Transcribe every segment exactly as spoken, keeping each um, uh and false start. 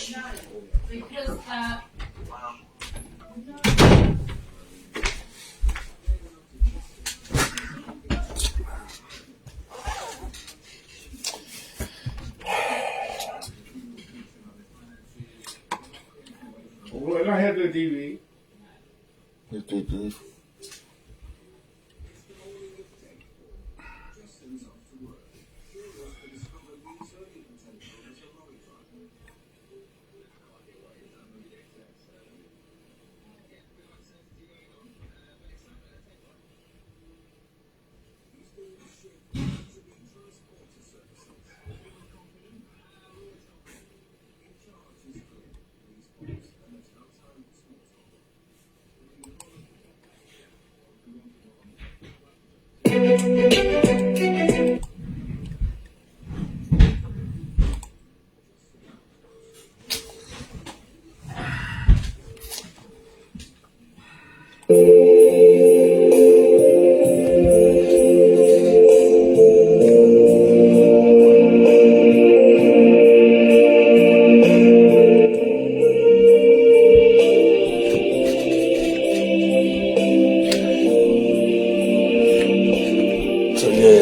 Ua la he te T V. He te T V. Sō, ʻe,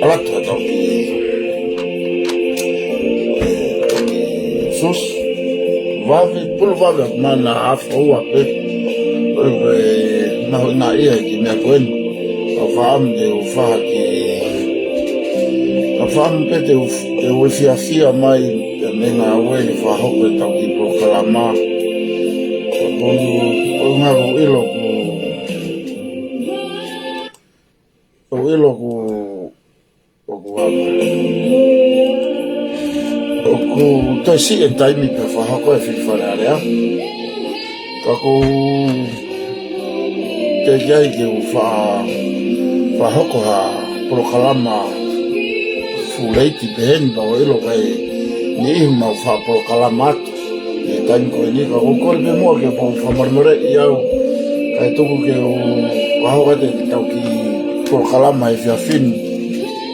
ʻalu atu ʻa e toki, ʻe, toki susu vave, pulu vave ʻa mana afu ua pē. Ko e, ko e mahuʻinga ia ki he meʻa ko eni. ʻOku ou fakaʻamu ke u fakahā ki, ʻoku ou fakaʻamu pē te u, te u fiefia mai, ʻi he meʻa ʻoku ne fakahoko ʻetau kiʻi polokalama. ʻOku ou, ʻoku ou ngalo ʻilo ʻoku, ʻoku ou ʻilo ʻoku, ʻoku ava. ʻOku toe siʻi e taimi pea fakahoko e fili Fale Alea. Ka ʻoku ou teʻeki ai ke u fa-, fakahoko ha polokalama fuʻu leiti pehē ni, pea ʻoku ou ʻilo ʻoku ʻi ai e niʻihi ʻoku nau fakapolokalama atu ʻi he taimi ko eni, ka ʻoku ou kole pē muʻa ke u fakamolemoleʻi au, kae tuku ke u fakahoko atu ʻetau kiʻi polokalama he efiafi ni.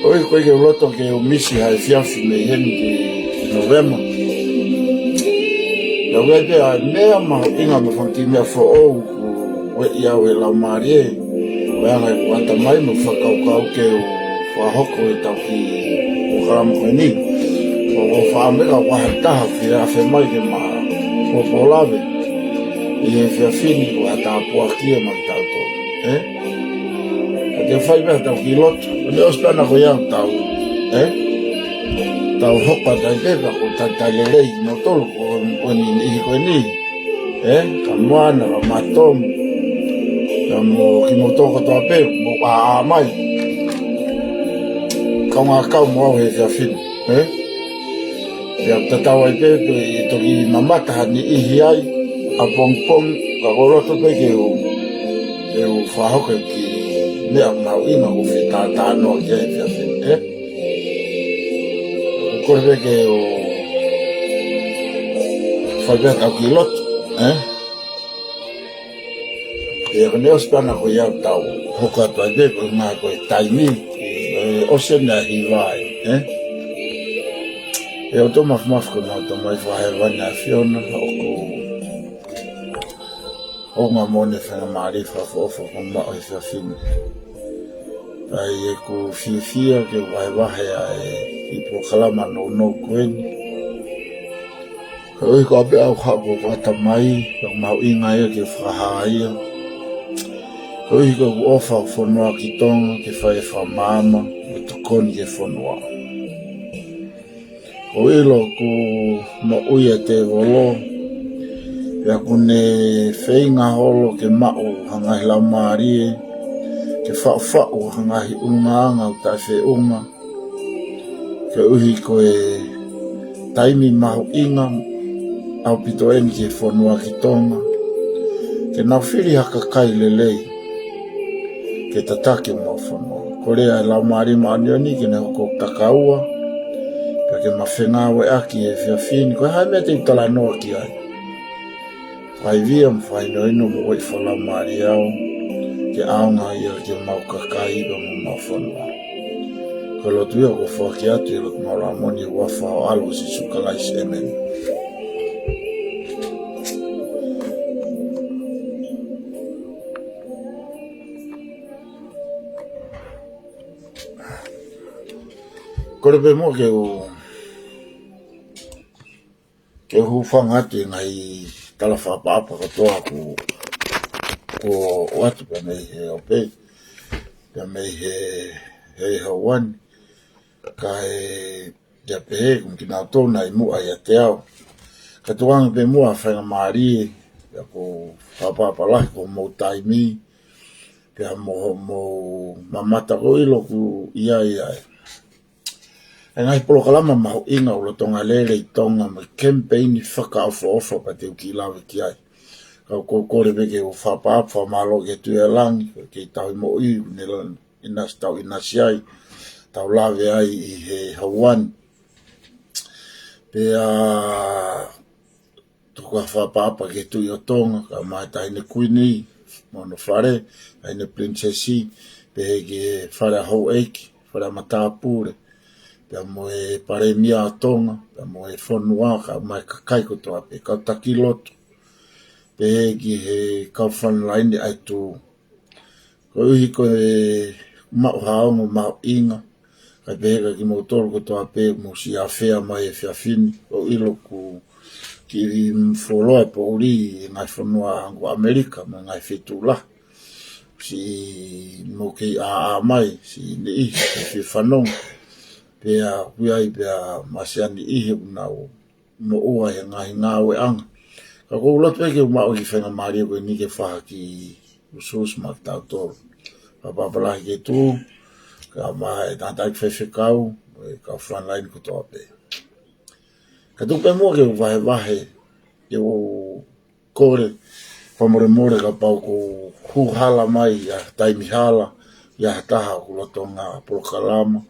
ʻOku ʻikai ke u loto ke u misi ha efiafi mei heni ki, ki Novema. Ka ʻoku ʻi ai pē ʻa e meʻa mahuʻinga mo e fanga kiʻi meʻa foʻou ʻoku ueʻi au ʻe he Laumālie, ʻo e anga ʻeku ʻatamai mo e fakakaukau ke u fakahoko ʻetau kiʻi polokalama ko eni. ʻOku ou fakaʻamu ka ʻoku ʻi ai ha taha ʻoku fie afe mai ke ma pōpōlave ʻi he efiafi ni, ko ha tāpuaki ia maʻa kitautolu, ē? Ka te u fai pē ʻetau kiʻi lotu. ʻOku ne ʻosi pē ʻana ko ia ʻetau, ē? Tau hoko atu ai pē, pea ʻoku ou talitali lelei kimoutolu ko, ko eni, niʻihi ko eni, ē? Ka Moana, ka Matomu, ka mo kimoutolu kotoa pē ʻoku mou ʻā mai. Kaungā kau mo au he efiafi ni, ē? Pea tatau ai pē pe ʻe toki mamata ha niʻihi ai ʻapongipongi, ka ʻoku ou loto pē ke u, ke u fakahoko e kiʻi meʻa mahuʻinga ʻoku ou fie talanoa ki ai he efiafi ni, ē? ʻOku ou kole pē ke u fai pē ʻetau kiʻi lotu, ē? Pea ʻoku ne ʻosi pē ʻana ko ia ʻetau hoko atu ai pē, ko e ʻuhinga ko e taimi, ʻe ʻosi ʻeni ʻa e hiva ai, ē? ʻE ʻOtua Māfimafi ko homau Tamai Fakahēvani ʻa e ʻAfiona, ʻoku, ʻoku ou ʻofa mo e faingamālie fakaʻofoʻofa kuo mau maʻu he efiafi ni. Pea ʻoku ou fiefia ke vahevahe ʻa e kiʻi polokalama nounou ko eni. Koeʻuhi ko e meʻa ʻoku haʻu ko e ʻatamai, ʻoku mahuʻinga ia ke fakahā ia. Koeʻuhi ko ʻeku ʻofa ʻo e fonua ki Tonga, ke fai e fakamaama, mo e tokoni ki he fonua. ʻOku ou ʻilo ʻoku moʻui e tēvolo, pea ʻoku ne feinga holo ke maʻu ha ngaahi laumālie, ke faʻufaʻu ha ngaahi ʻulungaanga ʻoku taʻefeʻunga, koeʻuhi ko e taimi mahuʻinga ʻaupito ʻeni ki he fonua ki Tonga, ke nau fili ha kakai lelei ke tataki homau fonua. Kole ʻa e Laumālie Māʻoniʻoni ke ne hoko ʻo takaua, pea ke ma fengāueʻaki he efiafi ni, ko e hā e meʻa te u talanoa ki ai. Fai via mo fai noino mo ueʻi fakalaumālie au, ke ʻaonga ia ki homau kakai pea mo homau fonua. Ko e lotu ia ʻoku ou foaki atu ʻi he lotu māʻulalo moʻoni ʻi he huafa ho ʻAlo ko Sīsū Kalaisi, ʻēmeni. Kole pē muʻa ke u, ke u hūfanga atu he ngaahi tala fakaʻapaʻapa kotoa kuo, kuo ʻoatu pē mei he ope, pē mei he, he houani. Kae, ʻia pehē, ko kinautolu naʻe ʻi muʻa ʻiate au. Ka tukuange pē muʻa ha faingamālie, pea ko e fakaʻapaʻapa lahi ko hoʻomou taimi, pea mo hoʻomou mamata, ko e ʻilo ʻoku ʻi ai ʻa e, ʻa e ngaahi polokalama mahuʻinga ʻoku lolotonga lele ʻi Tonga mo e kemipeini fakaʻofoʻofa pea te u kiʻi lave ki ai. Ka ʻoku ou kole pē ke u fakaʻapaʻapa, fakamālō ki he Tuʻi ʻa Langi, ko e kei tauhi moʻui, ʻoku ne la-, ʻinasi, tau ʻinasi ai, tau lave ai ʻi he houani. Pea tuku ha fakaʻapaʻapa ki he Tuʻi ʻo Tonga, kae ʻumaʻā e Taʻahine Kuini mo hono fale, Taʻahine Pilinisesi, pehē ki he fale ʻa houʻeiki, fale ʻa matāpule, pea mo e Palēmia ʻo Tonga, pea mo e fonua, kae ʻumaʻā e kakai kotoa pē, kau taki lotu, pehē ki he kau frontline ʻa e tuʻu. Koeʻuhi ko e maʻu ha ongo mahuʻinga, kae pehē kia kimoutolu kotoa pē mou siʻi ʻafea mai he efiafi ni, ʻoku ou ʻilo ʻoku kiʻi fuoloa e poʻuli ʻi he ngaahi fonua hangē ko ʻAmelika mo e ngaahi feituʻu lahi. Siʻi mou kei ʻāʻā mai, siʻi niʻihi, siʻi fanongo. Pea ʻoku ʻi ai pē ʻa e masiʻi niʻihi ʻoku nau moʻua he ngaahi ngāueʻanga. Ka ʻoku ou loto pē ke u maʻu e kiʻi faingamālie ko eni ke fakahā ki he usuusu maʻa kitautolu. Fakaʻapaʻapa lahi ki he tuʻi, kae ʻumaʻā e tangataʻeiki faifekau, mo e kau frontline kotoa pē. Ka tuku pē muʻa ke u vahevahe, ke u kole fakamolemole kapau ʻoku hū hala mai ʻi ha taimi hala, ʻi ha taha ʻoku lolotonga polokalama.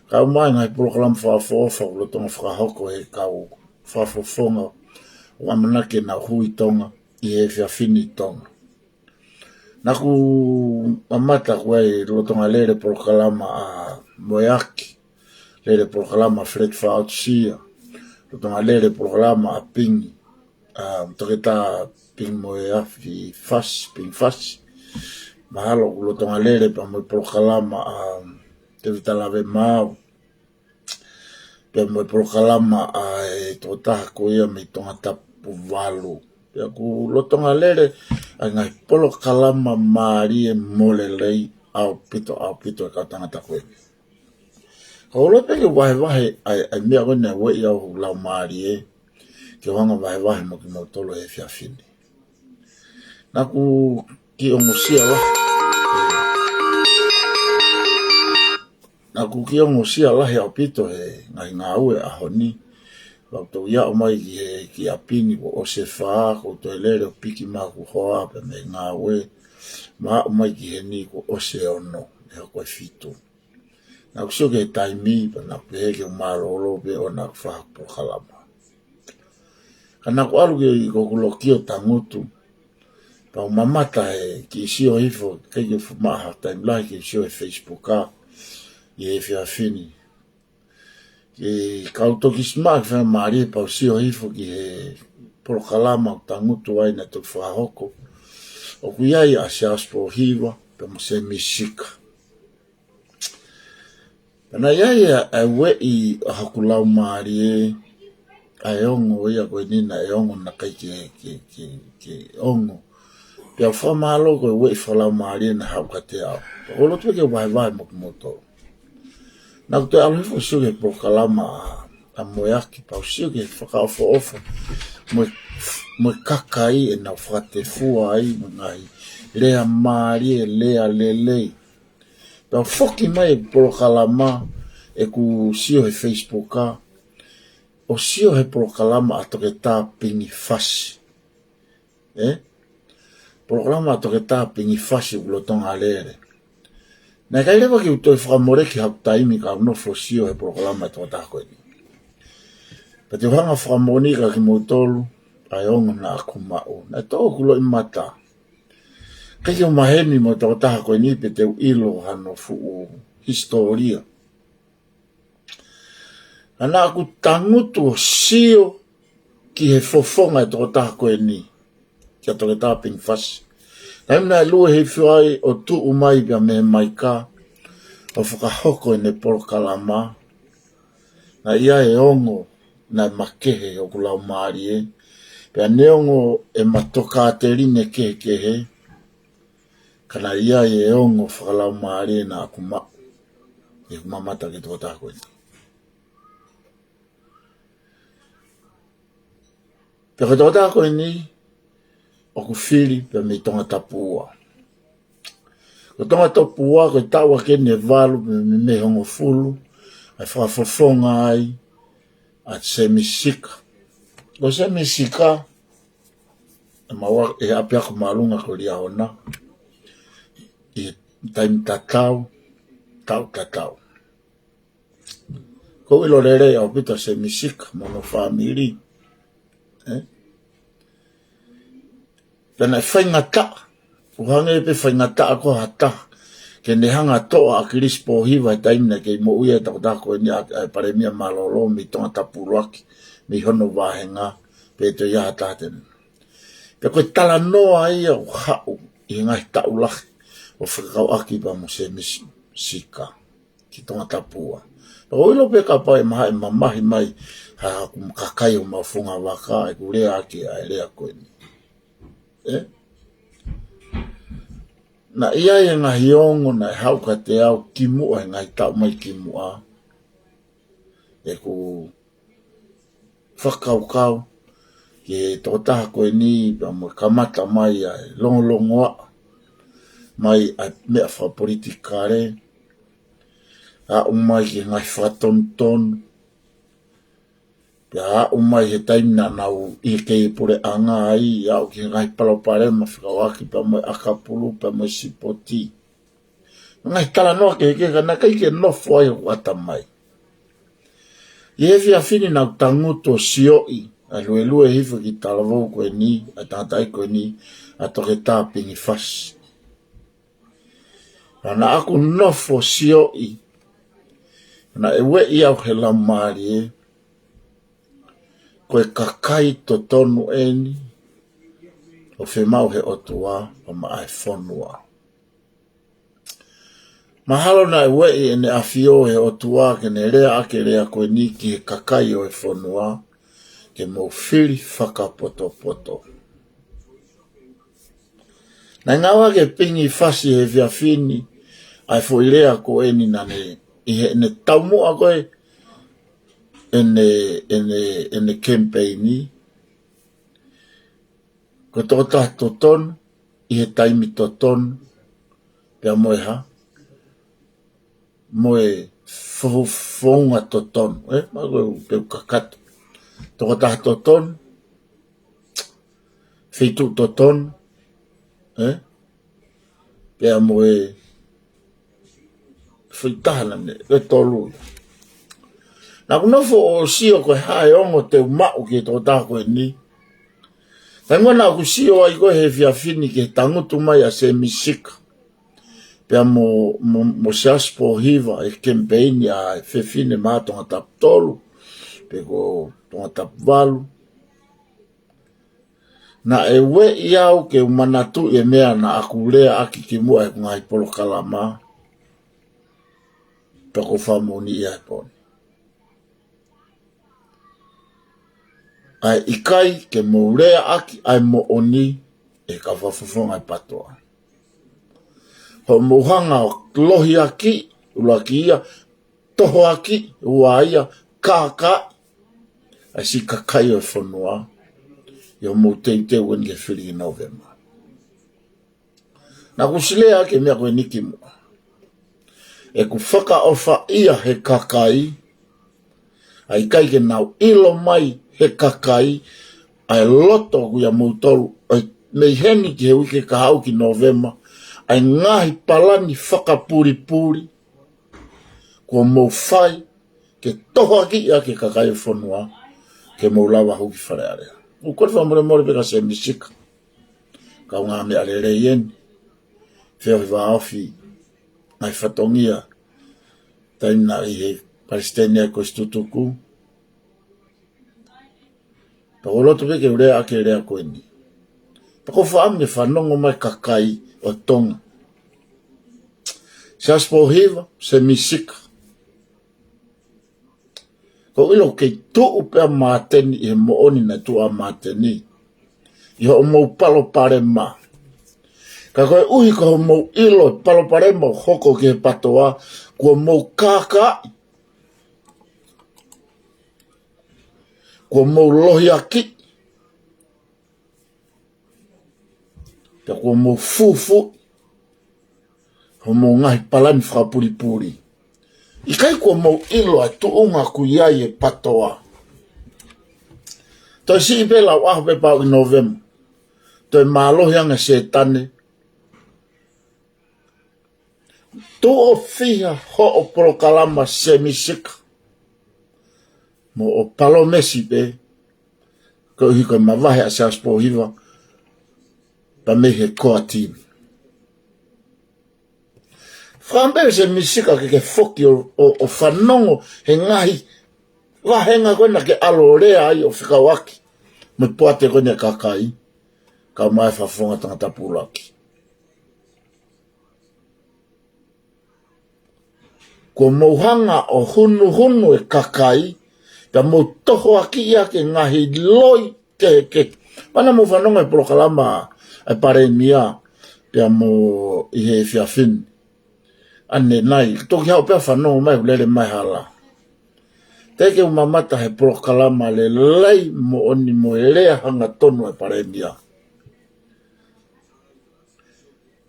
Kae ʻumaʻā e ngaahi polokalama fakaʻofoʻofa ʻoku lolotonga fakahoko ʻe he kau fakafofonga ʻoku ʻamanaki ke nau hū ʻi Tonga, ʻi he efiafi ni ʻi Tonga. Naʻá ku mamata ko e lolotonga lele polokalama ʻa Moeaki, lele polokalama ʻa Fred Faʻautusia, lolotonga lele polokalama ʻa Pingi, ʻa Toketā Pingi mo e Afi Fasi, Pingi Fasi. Mahalo ʻoku lolotonga lele pea mo e polokalama ʻa Tēvita Lavemaau, pea mo e polokalama ʻa e tokotaha ko ia mei Tongatapu valu. Pea ʻoku lolotonga lele ʻa e ngaahi polokalama mālie mo lelei ʻaupito, ʻaupito e kau tangata ko eni. Ka ʻoku ou loto pē ke vahevahe ʻa e, ʻa e meʻa ko eni naʻe ueʻi au hoku laumālie ke u hanga ʻo vahevahe mo kimoutolu he efiafi ni. Naʻá ku kiʻi ongosia lahi. Naʻá ku kiʻi ongosia lahi ʻaupito he ngaahi ngāue ʻaho ni. Ka u toe aʻu mai ki he, ki ʻapi ni kuo ʻosi e fā, ko u toe lele ʻo piki mai hoku hoa pea mei he ngāue. Mo aʻu mai ki heni kuo ʻosi e ono, ʻe hoko e fitu. Naʻá ku sio ki he taimi, pea naʻá ku pehē ke u mālōlō pē ʻo ʻoua naʻá ku fakahoko polokalama. Ka naʻá ku ʻalu ki, ko ʻeku loki ʻo tangutu, pea u mamata he kiʻi sio hifo, ʻikai ke u fuʻu maʻu ha taimi lahi ke u sio he Facebook ʻa, ʻi he efiafi ni. Ke, ka u toki siʻi maʻu e faingamālie pea u sio hifo ki he polokalama ʻoku tangutu ai naʻe toki fakahoko. ʻOku ʻi ai ʻa Siaosi Pōhiva, pea mo Semi Sika. Pea naʻe ʻi ai ʻa e, ʻa e ueʻi ʻa hoku laumālie, ʻa e ongo ia ko eni naʻe ongo naʻe ʻikai ke, ke, ke, ke ongo. Pea u fakamālō ko e ueʻi fakalaumālie naʻe haʻu kiate au. Pea ʻoku ou loto pē ke u vahevahe mo kimoutolu. Naʻá ku toe ʻalu hifo ʻo sio ki he polokalama ʻa, ʻa Moeaki pea u sio ki he fakaʻofoʻofa. Mo e, mo e kakai ʻenau fakatefua ai, mo e ngaahi lea mālie, lea lelei. Pea u foki mai e polokalama ʻeku sio he Facebook ʻa, ʻo sio he polokalama ʻa Toketā Pingi Fasi. ʻE? Polokalama ʻa Toketā Pingi Fasi ʻoku lolotonga lele. Naʻe ʻikai leva ke u toe fakamoleki haku taimi ka u nofo ʻo sio he polokalama ʻa e tokotaha ko eni. Pea te u hanga ʻo fakamoʻoni kia kimoutolu ʻa e ongo naʻá ku maʻu. Naʻe toʻo hoku loʻimata. ʻIkai ke u maheni mo e tokotaha ko eni pe te u ʻilo hano fuʻu hisitōlia. Ka naʻá ku tangutu ʻo sio ki he fofonga e tokotaha ko eni, kia Toketā Pingi Fasi. Taimi naʻe lue hifo ai ʻo tuʻu mai pea mei he maika ʻo fakahoko ʻene polokalama. Naʻe ʻi ai e ongo naʻe makehe ʻi hoku laumālie, pea neongo ʻema tokāteline kehekehe, ka naʻe ʻi ai e ongo fakalaumālie naʻá ku maʻu ʻi heʻeku mamata ki he tokotaha ko eni. Pea ko e tokotaha ko eni, ʻoku fili pē mei Tongatapu ua. Ko Tongatapu ua, ko e taʻu ʻaki eni ʻe valu mei, mei, mei he hongofulu, ʻa e fakafofonga ai ʻa Sēmisi Sika. Ko Sēmisi Sika, ʻe maua, ʻe ʻapiako māʻolunga ko Liahona, ʻi he taimi tatau, taʻu tatau. ʻOku ou ʻilo lelei ʻaupito Sēmisi Sika mo hono fāmili. Ē? Pea naʻe faingataʻa, ʻo hangē pē faingataʻa ko ha taha ke ne hanga ʻo toʻo ʻa ʻAkilisi Pōhiva he taimi naʻe kei moʻui ai e tokotaha ko eni, ʻa e, ʻa e Palēmia mālōlō mei Tongatapu ʻUluaki, mei hono vāhenga, pe toe ʻi ai ha taha te ne. Pea ko e talanoa ia ʻoku haʻu ʻi he ngaahi taʻu lahi ʻo fekauʻaki pea mo Sēmisi Sika ki Tongatapu ua. Pea ʻoku ou ʻilo pē kapau ʻe maha-, ʻe mamahi mai ha, ha kakai ʻo homau fungavaka ʻeku lea ʻaki ʻa e lea ko eni. Ē? Naʻe ʻi ai e ngaahi ongo naʻe haʻu kiate au kimuʻa, he ngaahi taʻu mai kimuʻa, ʻeku fakakaukau ki he tokotaha ko eni, pea mo e kamata mai ʻa e longolongoaʻa mai ʻa e meʻa fakapolitikale, aʻu mai ki he ngaahi fakatonutonu, pea aʻu mai he taimi naʻa nau ʻi he kei puleʻanga ai, aʻu ki he ngaahi palopalema fekauʻaki pea mo e ʻakapulu, pea mo e sipoti. Ngaahi talanoa kehekehe ka naʻe ʻikai ke nofo ai hoku ʻatamai. ʻI he efiafi ni naʻá ku tangutu ʻo sioʻi ʻa e luelue hifo ki talavou ko eni, ʻa e tangataʻeiki ko eni, ʻa Toketā Pingi Fasi. Pea naʻá ku nofo ʻo sioʻi, naʻe ueʻi au he laumālie, ko e kakai totonu eni ʻoku fiemaʻu ʻe he ʻOtua, pea maʻa e fonua. Mahalo naʻe ueʻi ʻEne ʻAfio ʻe he ʻOtua ke ne lea ʻaki e lea ko eni ki he kakai ʻo e fonua, ke mou fili fakapotopoto. Naʻe ngāueʻaki ʻe Pingi Fasi he efiafi ni ʻa e foʻi lea ko eni naʻá ne, ʻi heʻene taumuʻa ko ē ʻene, ʻene, ʻene kemipeini, ko e tokotaha totonu, ʻi he taimi totonu, pea mo e hā, mo e fo-, founga totonu, ē, ma ko e pē kakato. Tokotaha totonu, feituʻu totonu, ē, pea mo e foʻi taha naʻe, ʻe tolu. Naʻá ku nofo ʻo sio ko e hā e ongo te u maʻu ki he tokotaha ko eni. Taimi naʻá ku sio ai ko ē he efiafi ni ki he tangutu mai ʻa Sēmisi Sika, pea mo, mo, mo Siaosi Pōhiva he kemipeini ʻa e fefine mā Tongatapu tolu, pe ko Tongatapu valu. Naʻe ueʻi au ke u manatuʻi e meʻa naʻá ku lea ʻaki kimuʻa heʻeku ngaahi polokalama, pea ʻoku ou fakamoʻoniʻi ʻa e pō ni. ʻA e ʻikai ke mou lea ʻaki ʻa e moʻoni ʻe he kau fakafofonga ʻo e PATOA. Hoʻomou hanga ʻo lohiakiʻi, ʻuluaki ia, tohoakiʻi, ua ia, kākaaʻi ʻa e siʻi kakai ʻo e fonua, ʻi hoʻomou teuteu eni ke fili ʻi Nōvema. Naʻá ku ʻosi lea ki he meʻa ko eni kimuʻa. ʻOku fakaʻofaʻia he kakai, ʻa e ʻikai ke nau ʻilo mai he kakai, ʻa e loto ʻoku ʻia moutolu, ʻa e mei heni ki he uike kahaʻu ki Nōvema, ʻa e ngaahi palani fakapulipuli kuo mou fai, ke tohoakiʻi ʻaki e kakai ʻo e fonua, ke mou lava hū ki Fale Alea. ʻOku ou kole fakamolemole pē kia Sēmisi Sika. Kaungāmeʻa lelei eni. Feohi vāofi ngaahi fatongia. Taimi naʻe ʻi he palesiteni ʻa e Kosi Tutuku. Pea ʻoku ou loto pē ke u lea ʻaki e lea ko eni. Pea ʻoku ou fakaʻamu ke fanongo mai kakai ʻo Tonga. Siaosi Pōhiva, Sēmisi Sika. Ko e ʻilo ke tuʻu pē ʻa Māteni ʻi he moʻoni naʻe tuʻu ai ʻa Māteni ʻi hoʻomou palopalema. Ka koeʻuhi ko hoʻomou ʻilo palopalema ʻoku hoko ki he PTOA, kuo mou kākaaʻi, kuo mou lohiakiʻi, pea kuo mou fufuuʻi hoʻomou ngaahi palani fakapulipuli. ʻIkai kuo mou ʻilo ʻa e tuʻunga ʻoku ʻi ai e PTOA. Toe siʻi pē lau ʻaho pē pau ʻi Nōvema. Toe mālohi ange Sētane. Tuʻo fiha hoʻo polokalama Sēmisi Sika. Mo hoʻo palōmesi pē, koeʻuhi ko e mavahe ʻa Siaosi Pōhiva, pea mei he core team. Fakaʻamu pē Sēmisi Sika ke ke foki ʻo, ʻo, ʻo fanongo he ngaahi vāhenga ko ē naʻa ke ʻalu ʻo lea ai ʻo fekauʻaki mo e poate ko eni ʻa e kakai, kau mai fakafofonga tangata pulaki. Kuo mou hanga ʻo hunuhunu e kakai, pea mou tohoakiʻi ʻaki e ngaahi loi kehekehe. Pea naʻa mou fanongo he polokalama ʻa e Palēmia, pea mo ʻi he efiafi ni. ʻAnenai, toki haʻu pē ʻo fanongo mai, lele mai hala. Te ke u mamata he polokalama lelei moʻoni mo e lea hangatonu ʻa e Palēmia.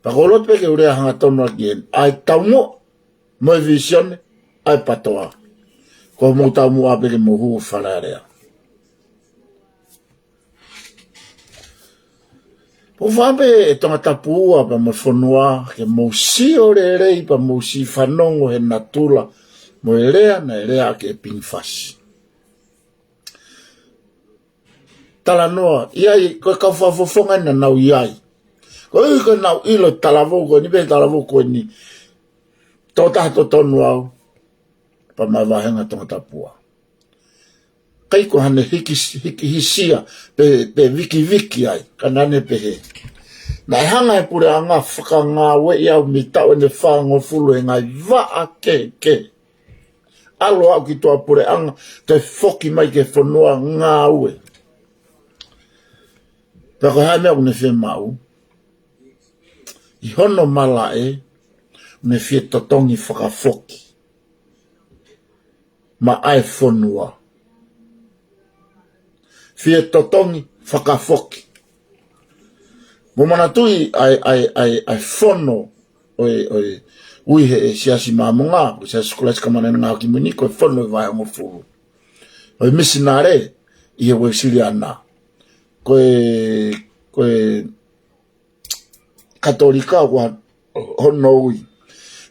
Pea ʻoku ou loto pē ke u lea hangatonu ʻaki eni ʻa e taumuʻa mo e vīsone ʻa e PTOA. Ko hoʻomou taumuʻa pē ke mou hū Fale Alea. Pea fakaʻamu pē ʻe Tongatapu ua pea mo e fonua ke mou sio lelei pea mou siʻi fanongo he natula mo e lea naʻe lea ʻaki ʻe Pingi Fasi. Talanoa, ʻi ai, ko e kau fakafofonga naʻa nau ʻi ai. Koeʻuhi ko ʻenau ʻilo talavou ko eni, pē talavou ko eni. Tokotaha totonu au, pea mo e vāhenga Tongatapu ua. ʻIkai ko haʻane hiki, hiki hisia, pe, pe vikiviki ai, ka naʻa ne pehē. Naʻe hanga he puleʻanga fakangāueʻi au mei taʻu ʻeni ʻe fāngofulu he ngaahi vaʻa kehekehe. ʻAlu au ki tuʻa puleʻanga, toe foki mai ki he fonua ngāue. Pea ko e hā e meʻa ʻoku ne fiemaʻu? ʻI hono malaʻe, ʻoku ne fie totongi fakafoki maʻa e fonua. Fie totongi fakafoki. Mou manatuʻi ʻa e, ʻa e, ʻa e, ʻa e fono ʻo e, ʻo e, ui he ʻe Siasi Māmonga, ko e Siasi Kalaisi Kamanaʻanga ʻo e Ngaahi ʻAho Kimui Ni, ko e fono ʻe vahehongofulu ʻo e misinale ʻi he Uēsiliana. Ko e, ko e Katolika ʻoku hono ui.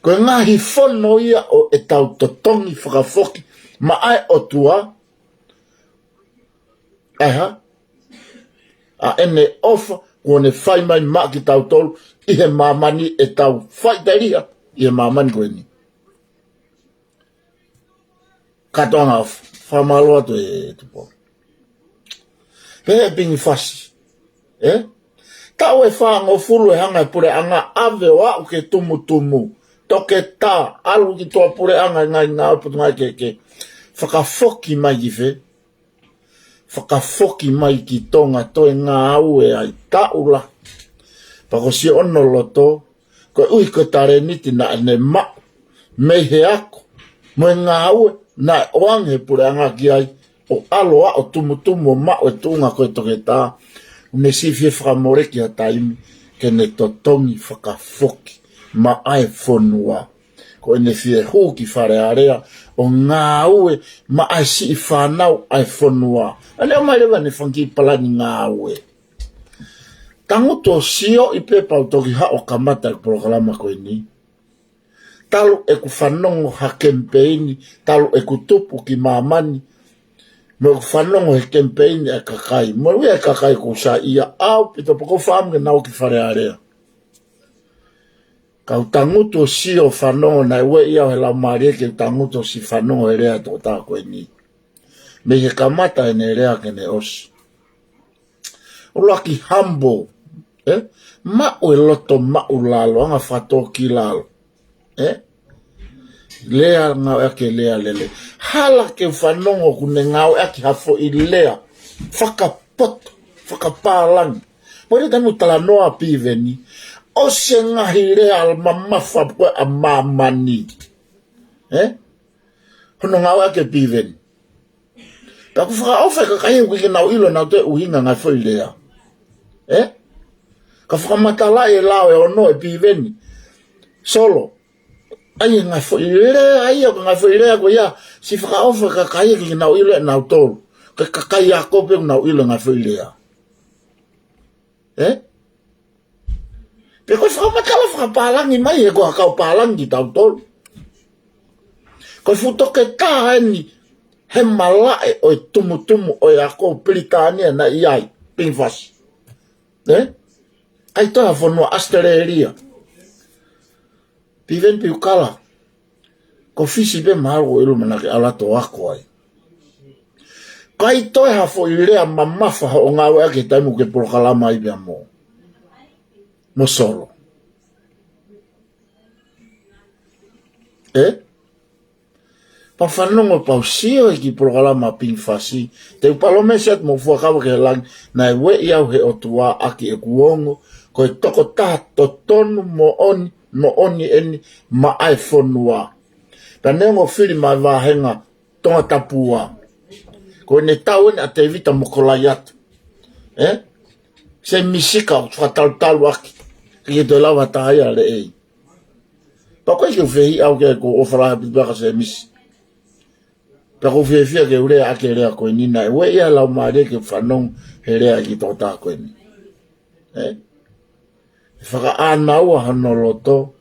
Ko e ngaahi fono ia ʻo ʻetau totongi fakafoki maʻa e ʻOtua, ʻa e hā? ʻA ʻene ʻofa kuo ne fai mai maʻa kitautolu ʻi he māmani, ʻetau faʻiteliha ʻi he māmani ko eni. Kātoanga ʻofa, fakamālō atu ʻe Tupou. Pehē ʻe Pingi Fasi, ē? Taʻu ʻe fāngofulu ʻe hanga he puleʻanga ʻave ʻo aʻu ki he tumutumu. Toketā, ʻalu ki tuʻa puleʻanga, ngaahi ngāue, Potungāue Kehekehe. Fakafoki mai ki fē? Fakafoki mai ki Tonga, toe ngāue ai taʻu lahi. Pea ko siʻono loto, koeʻuhi ko e talēniti naʻa ne maʻu mei he ako mo e ngāue naʻe ʻoange he puleʻanga ki ai, ʻo ʻalu ʻo aʻu tumutumu ʻo maʻu e tuʻunga ko e toketā, ʻoku ne siʻi fie fakamoleki ha taimi ke ne totongi fakafoki maʻa e fonua. Ko ʻene fie hū ki Fale Alea ʻo ngāue maʻa e siʻi fānau ʻa e fonua. ʻA ʻene ʻomai leva ʻene fanga kiʻi palani ngāue. Tangutu ʻo sioʻi pē pea u toki haʻu ʻo kamata e polokalama ko eni. Talu ʻeku fanongo ha kemipeini, talu ʻeku tupu ki māmani, mo ʻeku fanongo he kemipeini ʻa e kakai. Mo e ui ʻa e kakai ʻoku ou saiʻia ʻaupito pea ʻoku ou fakaʻamu ke nau ō ki Fale Alea. Ka u tangutu ʻo sio fanongo, naʻe ueʻi au he Laumālie ke u tangutu ʻo siʻi fanongo he lea ʻa e tokotaha ko eni. Mei he kamata ʻene lea ki heʻene ʻosi. ʻUluaki humble, ē? Maʻu e loto maʻulalo, anga fakatōkilalo, ē? Lea ngāueʻaki e lea lelei. Hala ke u fanongo ʻoku ne ngāueʻaki ha foʻi lea fakapoto, fakapālangi. Mo e taimi ʻoku talanoa Piveni, ʻosi e ngaahi lea mamafa ko ē ʻa māmani. Ē? Hono ngāueʻaki e Piveni. Pea ʻoku fakaʻofa e kakai ʻoku ʻikai ke nau ʻilo ʻe nautolu e ʻuhinga e ngaahi foʻi lea. Ē? Ka fakamatalaʻi e lao ʻe ono ʻe Piveni. Solo. ʻAi e ngaahi foʻi lea, ʻai e ngaahi foʻi lea ko ia, siʻi fakaʻofa e kakai ʻoku ʻikai ke nau ʻilo ʻe nautolu. Ka e kakai ako pē ʻoku nau ʻilo e ngaahi foʻi lea. Ē? Pea ko e fakamatala fakapālangi mai he ko e kau pālangi kitautolu. Ko e fuʻu toketā eni he malaʻe ʻo e tumutumu ʻo e ako Pilitānia naʻe ʻi ai, Pinifasi. Ē? ʻIkai toe ha fonua, ʻAositelēlia. Piveni Piukala. Ko Fisi pē mahalo ʻoku ʻilo, manatuʻi ʻalu atu ʻo ako ai. ʻIkai toe ha foʻi lea mamafa hoʻo ngāueʻaki he taimi ʻoku ke polokalama ai pea mo, mo Solo. Ē? Pea fanongo pea u sio he kiʻi polokalama Pinifasi. Te u palōmesi atu mo fuakava ki he langi, naʻe ueʻi au he ʻOtua ʻaki ʻeku ongo ko e tokotaha totonu moʻoni, moʻoni eni maʻa e fonua. Pea neongo fili mai vāhenga Tongatapu ua. Ko ʻene tau eni ʻa Tēvita mo Kolaiate. Ē? Semisi ka ʻoku fakatalutalu ʻaki. ʻIkai ke toe lava ha taha ia ʻo lea. Pea ʻoku ʻikai ke u fehiʻa au ki ai, ʻoku ou ʻofa lahi ʻaupito kia Semisi. Pea ʻoku ou fiefia ke u lea ʻaki e lea ko eni, naʻe ueʻi au ʻe he Laumālie ke u fanongo he lea ʻa e kiʻi tokotaha ko eni. Ē? ʻE fakaʻānaua hono loto,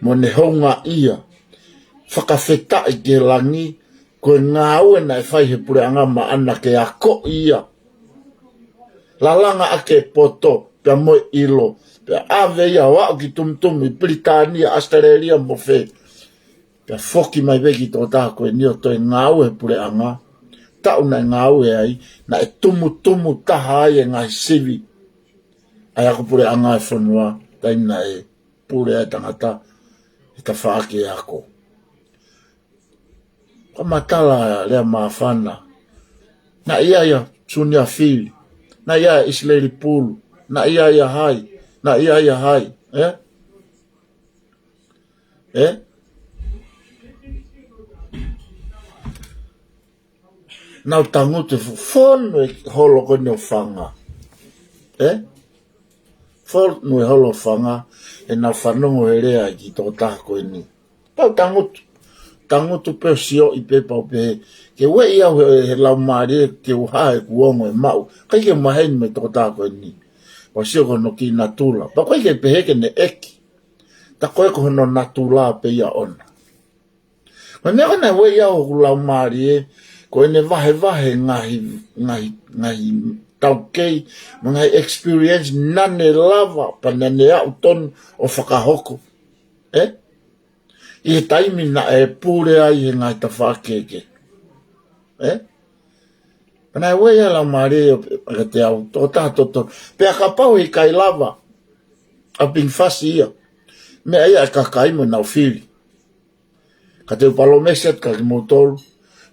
mo ʻene houngaʻia, fakafetaʻi ki he langi, ko e ngāue naʻe fai he puleʻanga maʻana ke akoʻi ia. Lalanga ʻaki e poto, pea mo e ʻilo, pea ʻave ia ʻo aʻu ki tumutumu ʻi Pilitānia, ʻAositelēlia mo fē. Pea foki mai pē kiʻi tokotaha ko eni ʻo toe ngāue he puleʻanga, taʻu naʻe ngāue ai, naʻe tumutumu taha ai e ngaahi sivi ʻa e ako puleʻanga e fonua, taimi naʻe pule ai e tangata he tafaʻaki e ako. Ko e matala lea māfana. Naʻe ʻi ai ʻa Sunia Fili. Naʻe ʻi ai ʻa ʻIsileli Pulu. Naʻe ʻi ai ʻa hai. Naʻe ʻi ai ʻa hai. Ē? Ē? Nau tangutu e fo-, fonu e holo ko eni ʻo Fanga. Ē? Fonu e holo ʻo Fanga, ʻenau fanongo he lea ʻa e kiʻi tokotaha ko eni. Pea u tangutu. Tangutu pē ʻo sioʻi pē pea u pehē, ke ueʻi au he, he Laumālie ke u hā ʻeku ongo ʻe maʻu. ʻIkai ke maheni mei he tokotaha ko eni. Pea u sio ki hono kiʻi natula. Pea ʻoku ʻikai ke pehē ke ne ʻeke. Tā ko ē ko hono natula pē ia ʻoʻona. Ko e meʻa ko ē naʻe ueʻi au ʻe hoku laumālie, ko ʻene vahevahe ngaahi, ngaahi, ngaahi taukei, mo e ngaahi experience naʻa ne lava, pea naʻa ne aʻu tonu ʻo fakahoko. Ē? ʻI he taimi naʻe pule ai he ngaahi tafaʻaki kehekehe. Ē? Pea naʻe ueʻi ʻe he laumālie ʻo pehē kiate au, tokotaha totonu. Pea kapau he ʻikai lava ʻa Pinifasi ia, meʻa ia ʻa e kakai mo ʻenau fili. Ka te u palōmesi atu kia kimoutolu,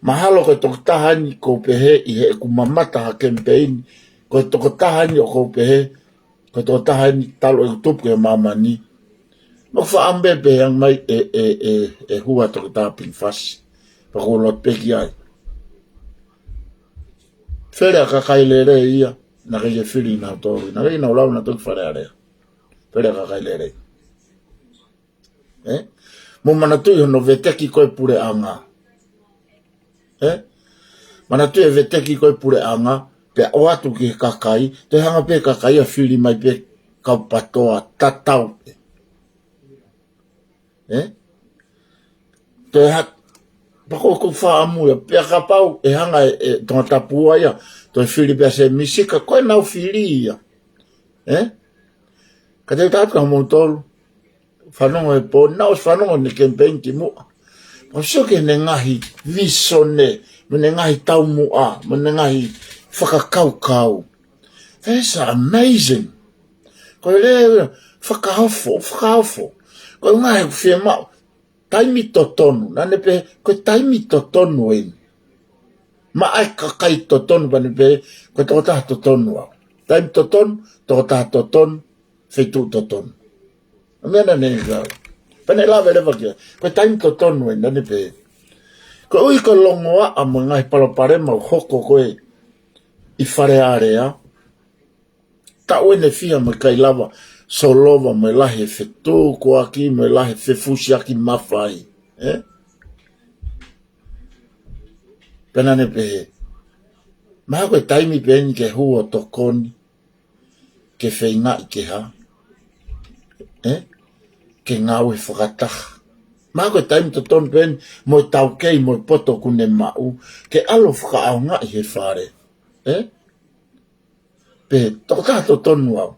mahalo ko e tokotaha eni ʻoku ou pehē ʻi heʻeku mamata ha kemipeini, ko e tokotaha eni ʻoku ou pehē, ko e tokotaha eni talu ʻeku tupu ki māmani. Mo faʻa ʻomai pē pehē ange mai ʻe, ʻe, ʻe, ʻe hua Toketā Pinifasi. Pea ʻoku ou lotu pē ki ai. Fele ʻa e kakai lelei ia, naʻe ʻikai ke fili nautolu, naʻe ʻikai ke nau lau nautolu ki Fale Alea. Fele ʻa e kakai lelei. Ē? Mou manatuʻi hono veteki ko ē puleʻanga. Ē? Manatuʻi e veteki ko ē puleʻanga, pea ʻoatu ki he kakai, toe hanga pē kakai ʻo fili mai pē kau PATOA tatau pē. Ē? Toe ha-, pea ko ʻeku faʻamu ia, pea kapau ʻe hanga ʻe, ʻe Tongatapu ua ia, toe fili pē ʻa Semisi ka ko ʻenau fili ia. Ē? Ka te u tala atu kia moutolu, fanongo he pō ni, naʻe ʻosi fanongo ʻene kemipeini kimuʻa. Pea u sio ki heʻene ngaahi vīsone, mo ʻene ngaahi taumuʻa, mo ʻene ngaahi fakakaukau. That's amazing. Ko e lea fakaofo, fakaofo. Ko e ngaahi fiemaʻu. taimi totonu, naʻá ne pehē, ko e taimi totonu eni. Maʻa e kakai totonu, pea ne pehē, ko e tokotaha totonu au. Taimi totonu, tokotaha totonu, feituʻu totonu. ʻA e meʻa naʻá ne ʻai. Pea ne lave leva ki ai, ko e taimi totonu eni, naʻá ne pehē. Koeʻuhi ko e longoaʻa mo e ngaahi palopalema ʻoku hoko ko ē ʻi Fale Alea, taʻu ʻeni ʻe fiha mo e ʻikai lava solova mo e lahi e fetukuaki mo e lahi e fefusiaki mafai, ē? Pea naʻá ne pehē, mahalo ko e taimi pē eni ke hū ʻo tokoni, ke feingaʻi ke hā, ē? Ke ngāue fakataha. Mahalo ko e taimi totonu pē eni mo e taukei mo e poto ʻokú ne maʻu, ke ʻalu ʻo fakaʻaongaʻi he fale, ē? Pehē, tokotaha totonu au.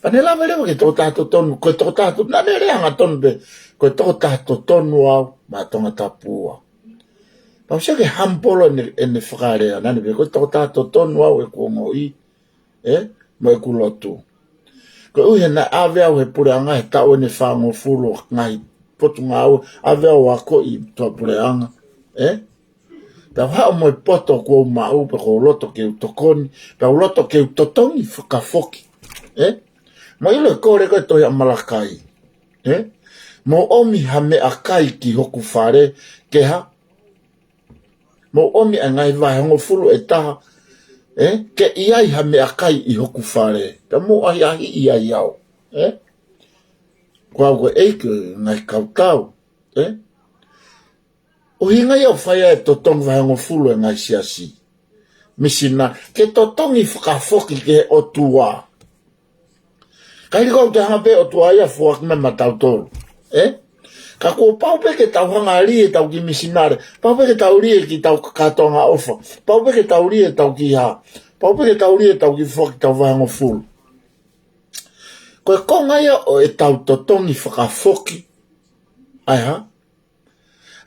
Pea ne lave leva ki he tokotaha totonu, ko e tokotaha totonu, naʻá ne lea hangatonu pē, ko e tokotaha totonu au maʻa Tongatapu ua. Pea ʻosi ia ke humble ʻene, ʻene fakalea, naʻá ne pehē, ko e tokotaha totonu au ʻi heʻeku ongoʻi, ē, mo ʻeku lotu. Koeʻuhi he naʻe ʻave au he puleʻanga he taʻu ʻeni ʻe fāngofulu ʻo e ngaahi potungāue, ʻave au ʻo akoʻi tuʻapuleʻanga, ē? Pea u haʻu mo e poto ʻoku ou maʻu, pea ʻoku ou loto ke u tokoni, pea u loto ke u totongi fakafoki, ē? Mou ʻilo e kole ko ē ʻa e tohi ʻa Malakai, ē? Mou ʻomi ha meʻakai ki hoku fale, ke hā? Mou ʻomi ʻa e ngaahi vahe hongofulu ʻe taha, ē? Ke ʻi ai ha meʻakai ʻi hoku fale. Pea mou ʻahiʻahiʻi ai au, ē? Ko au ko e ʻeiki ʻo e ngaahi kautau, ē? ʻUhinga ia ʻoku fai ai e totongi vahe hongofulu ʻa e ngaahi siasi. Misinale, ke totongi fakafoki ki he ʻOtua. Ka hili ko ē ʻoku te hanga pē ʻOtua ia ʻo foaki mai maʻatautolu, ē? Ka kuo pau pē ke tau hanga ʻo lie ʻetau kiʻi misinale, pau pē ke tau lie ʻetau kātoanga ʻofa, pau pē ke tau lie ʻetau kiʻi hā, pau pē ke tau lie ʻetau kiʻi foaki ʻetau vahe hongofulu. Ko e konga ia ʻo ʻetau totongi fakafoki, ʻa e hā?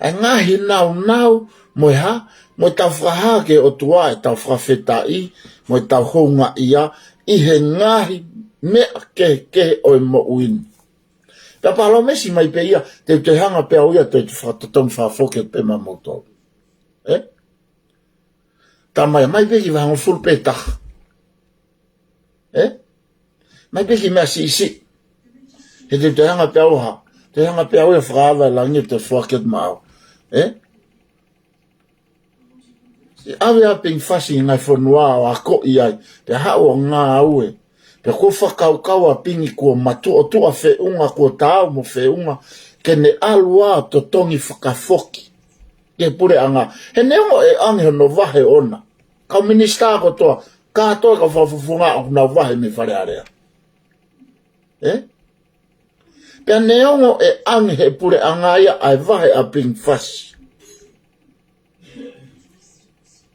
ʻA e ngaahi naunau, mo e hā, mo ʻetau fakahā ki he ʻOtua ʻetau fakafetaʻi, mo ʻetau houngaʻia ʻi he ngaahi meʻa kehekehe ʻo e moʻui ni. Pea palōmesi mai pē ia, te u toe hanga pē au ia ʻo toe fakatotongi fakafoki pē maʻamoutolu, ē? Talamai, mai pē ki he vahe hongofulu pē taha. Ē? Mai pē ki he meʻa siʻisiʻi. He te u toe hanga pē au ʻo hā, toe hanga pē au ia ʻo fakaava e langi ʻo toe foaki atu maʻau, ē? ʻI he ʻave ʻa Pingi Fasi ki he ngaahi fonua ʻo akoʻi ai, pea haʻu ʻo ngāue. Pea kuo fakakaukau ʻa Pingi kuo matuʻotuʻa feʻunga, kuo taau mo feʻunga, ke ne ʻalu ʻo totongi fakafoki ki he puleʻanga. He neongo ʻe ʻange hono vahe ʻona, kau minisitā kotoa, kātoa e kau fakafofonga ʻoku nau vahe mei Fale Alea, ē? Pea neongo ʻe ʻange he puleʻanga ia ʻa e vahe ʻa Pingi Fasi,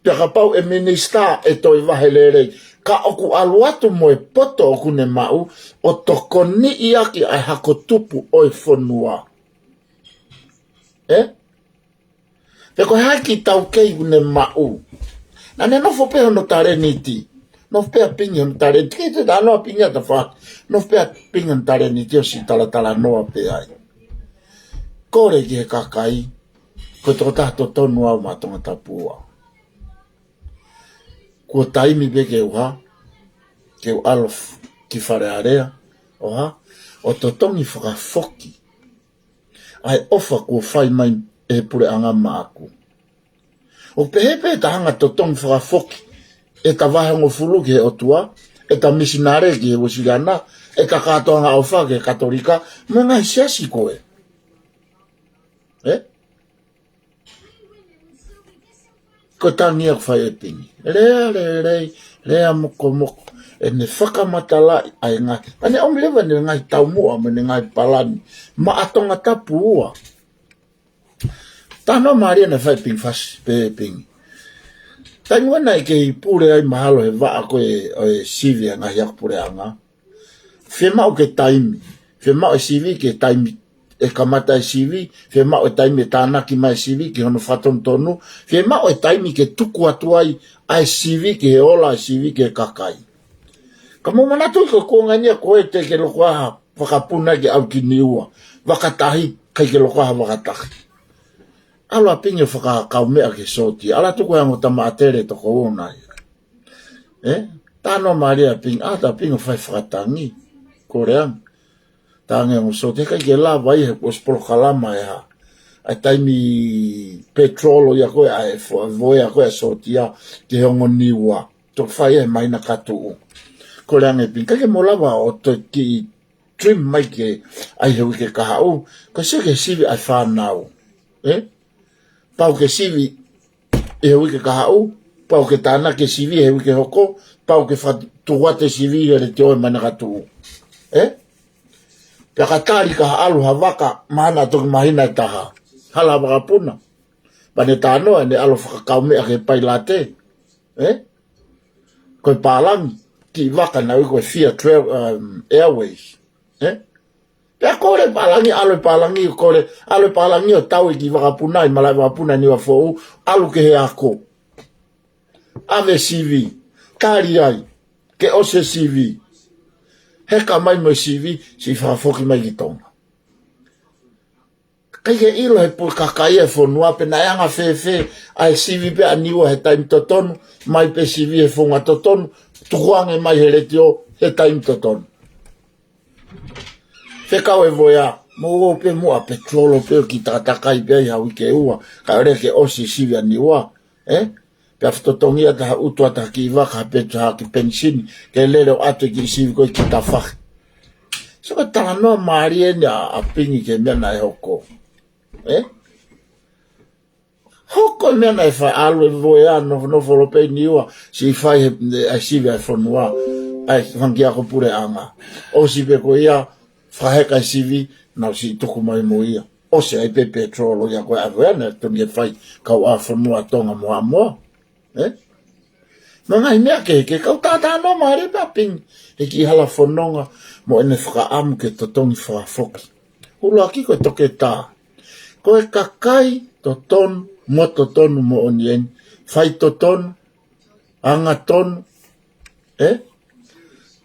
pea kapau ʻe minisitā ʻe toe vahe lelei, ka ʻoku ʻalu atu mo e poto ʻoku ne maʻu ʻo tokoniʻi ʻaki ʻa e hako tupu ʻo e fonua, ē? Pea ko e hā e kiʻi taukei ʻoku ne maʻu? Naʻá ne nofo pē hono talēniti. Nofo pē ʻa Pingi hono talēniti. Kei te talanoa Pingi ʻa tafaʻaki. Nofo pē ʻa Pingi hono talēniti ʻosi talatalanoa pē ai. Kole ki he kakai, ko e tokotaha totonu au maʻa Tongatapu ua. Kuo taimi pē ke u hā, ke u ʻalu f-, ki Fale Alea, ʻo hā, ʻo totongi fakafoki ʻa e ʻofa kuo fai mai ʻe he puleʻanga maʻaku. ʻO pehē pē ʻeta hanga ʻo totongi fakafoki ʻeta vahe hongofulu ki he ʻOtua, ʻeta misinale ki he Uēsiliana, ʻeta kātoanga ʻofa ki he Katolika, mo e ngaahi siasi ko ē. Ē? Ko e tangi ia ʻoku fai ʻe Pingi. Lea lelei, lea mokomoko, ʻene fakamatalaʻi ʻa e ngaahi, ʻa ʻene ʻomi leva ʻene ngaahi taumuʻa mo ʻene ngaahi palani maʻa Tongatapu ua. Talanoa mālie naʻe fai ʻe Pingi Fasi, pehē ʻe Pingi, taimi ʻoku ʻi ai naʻe kei pule ai mahalo he vaʻa ko ē ʻo e sivi ʻa e ngaahi ako puleʻanga, fiemaʻu ke taimi, fiemaʻu e sivi ke taimi ʻe kamata e sivi, fiemaʻu e taimi ʻe tānaki mai e sivi ki hono fakatonutonu, fiemaʻu e taimi ke tuku atu ai ʻa e sivi ki he ola ʻa e sivi ki he kakai. Ka mou manatuʻi ko e kuonga ni ia ko ē teʻeki ke loko ai ha fakapuna ke ʻalu ki Niua, vakatahi ʻIkai ke loko ha vakatahi. ʻAlu ʻa Pingi ʻo fakakaumeʻa ki he sōtia. ʻAlu atu ko e ongo tamaʻatele toko ua nai. Ē? Talanoa mālie ʻa Pingi, ʻalu atu ʻa Pingi ʻo fai fakatangi. Kole ange. Tangi ongo sōtia, ʻikai ke lava ia he kuo ʻosi polokalama ʻe hā. ʻA e taimi petrolo ia ko ē, ʻa e fo-, voea ko ē ʻa e sōtia ki he ongo Niua. Toki fai ia he māhina ka tuʻu. Kole ange Pingi, ʻikai ke mou lava ʻo toe kiʻi trim mai ke ʻai he uike kahaʻu. Ko e sio ki he sivi ʻa e fānau. Ē? Pau ke sivi he uike kahaʻu, pau ke tānaki e sivi he uike hoko, pau ke fa-, tuku atu e sivi he letiō he māhina ka tuʻu. Ē? Pea ka tali ka ʻalu ha vaka, mahalo toki māhina ʻe taha. Hala ha vakapuna. Pea ne talanoa, ne ʻalu fakakaumeʻa ki he pailate. Ē? Ko e pālangi, kiʻi vaka naʻe ui ko e Fia Trail, um, Airways. Ē? Pea kole pālangi, ʻalu e pālangi, kole, ʻalu e pālangi ʻo tau e kiʻi vakapuna, ʻi malaʻe vakapuna ʻi Niuafoʻou, ʻalu ki he ako. ʻAve sivi, tali ai, ke ʻosi e sivi. Heka mai mo e sivi, siʻi fakafoki mai ki Tonga. ʻIkai ke ʻilo he puleʻanga kakai e fonua pe naʻe anga fēfē ʻa e sivi pē ʻa Niua he taimi totonu, mai pē sivi he founga totonu, tukuange mai he letiō he taimi totonu. Fekau e voea, mou ō pē muʻa petrolo pē ʻo kiʻi takatakai pē ai ha uike ʻe ua, kae ʻoua ke ʻosi sivi ʻa Niua, ē? Pea fetotongi ʻa taha utu ʻa taha kiʻi vaka ha petu ha kiʻi penisini, ke lele ʻo ʻatu e kiʻi sivi ko ē ki tafahi. So ko e talanoa mālie eni ʻa, ʻa Pingi ki he meʻa naʻe hoko. Ē? Hoko e meʻa naʻe fai, ʻalu e voea, nofo, nofo ʻo lōpei Niua, siʻi fai he, ʻa e sivi ʻa e fonua, ʻa e fanga kiʻi ako puleʻanga. ʻOsi pē ko ia, fakaheka e sivi, nau siʻi tuku mai mo ia. ʻOsi ai pē petrolo ia ko ē ʻa e voea naʻe tonu ke fai, kau ʻa fonua Tonga mo Haʻamoa. Ē? Mo e ngaahi meʻa kehekehe, kau talanoa mālie pē ʻa Pingi, he kiʻi hala fononga, mo ʻene fakaʻamu ke totongi fakafoki. ʻUluaki ko e toketā. Ko e kakai totonu, mo totonu moʻoni eni, fai totonu, anga tonu, ē?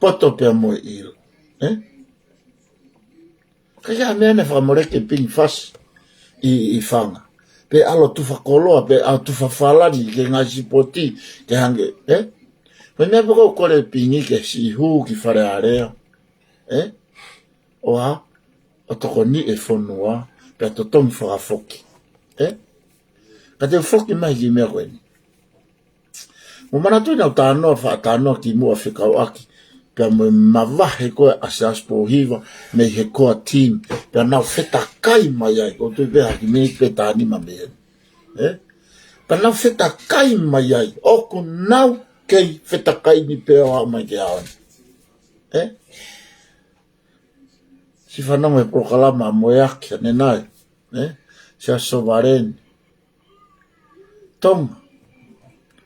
Poto pea mo e ʻilo, ē? ʻIkai ha meʻa naʻe fakamoleki Pingi Fasi ʻi, ʻi Fanga. Pe ʻalu ʻo tufa koloa, pe ʻalu ʻo tufa falani, ki he ngaahi sipoti, ke hangē, ē? Ko e meʻa pē ʻoku ou kole Pingi ke siʻi hū ki Fale Alea, ē? ʻO ʻā, ʻo tokoni e fonua, pea totongi fakafoki, ē? Ka te u foki mai ki he meʻa ko eni. Mou manatuʻi naʻa ku talanoa, faʻa talanoa kimuʻa fekauʻaki pea mo e mavahe ko ē ʻa Siaosi Pōhiva mei he core team. Pea nau fetakai mai ai, ʻoku ou tui pē ha kiʻi miniti pe taha nima mei heni. Ē? Pea nau fetakai mai ai, ʻoku nau kei fetakai ni pē ʻo aʻu mai ki he ʻaho ni. Ē? Siʻi fanongo he polokalama ʻa Moeaki ʻanenai, ē? Siaosi Sovaleni. Tonga,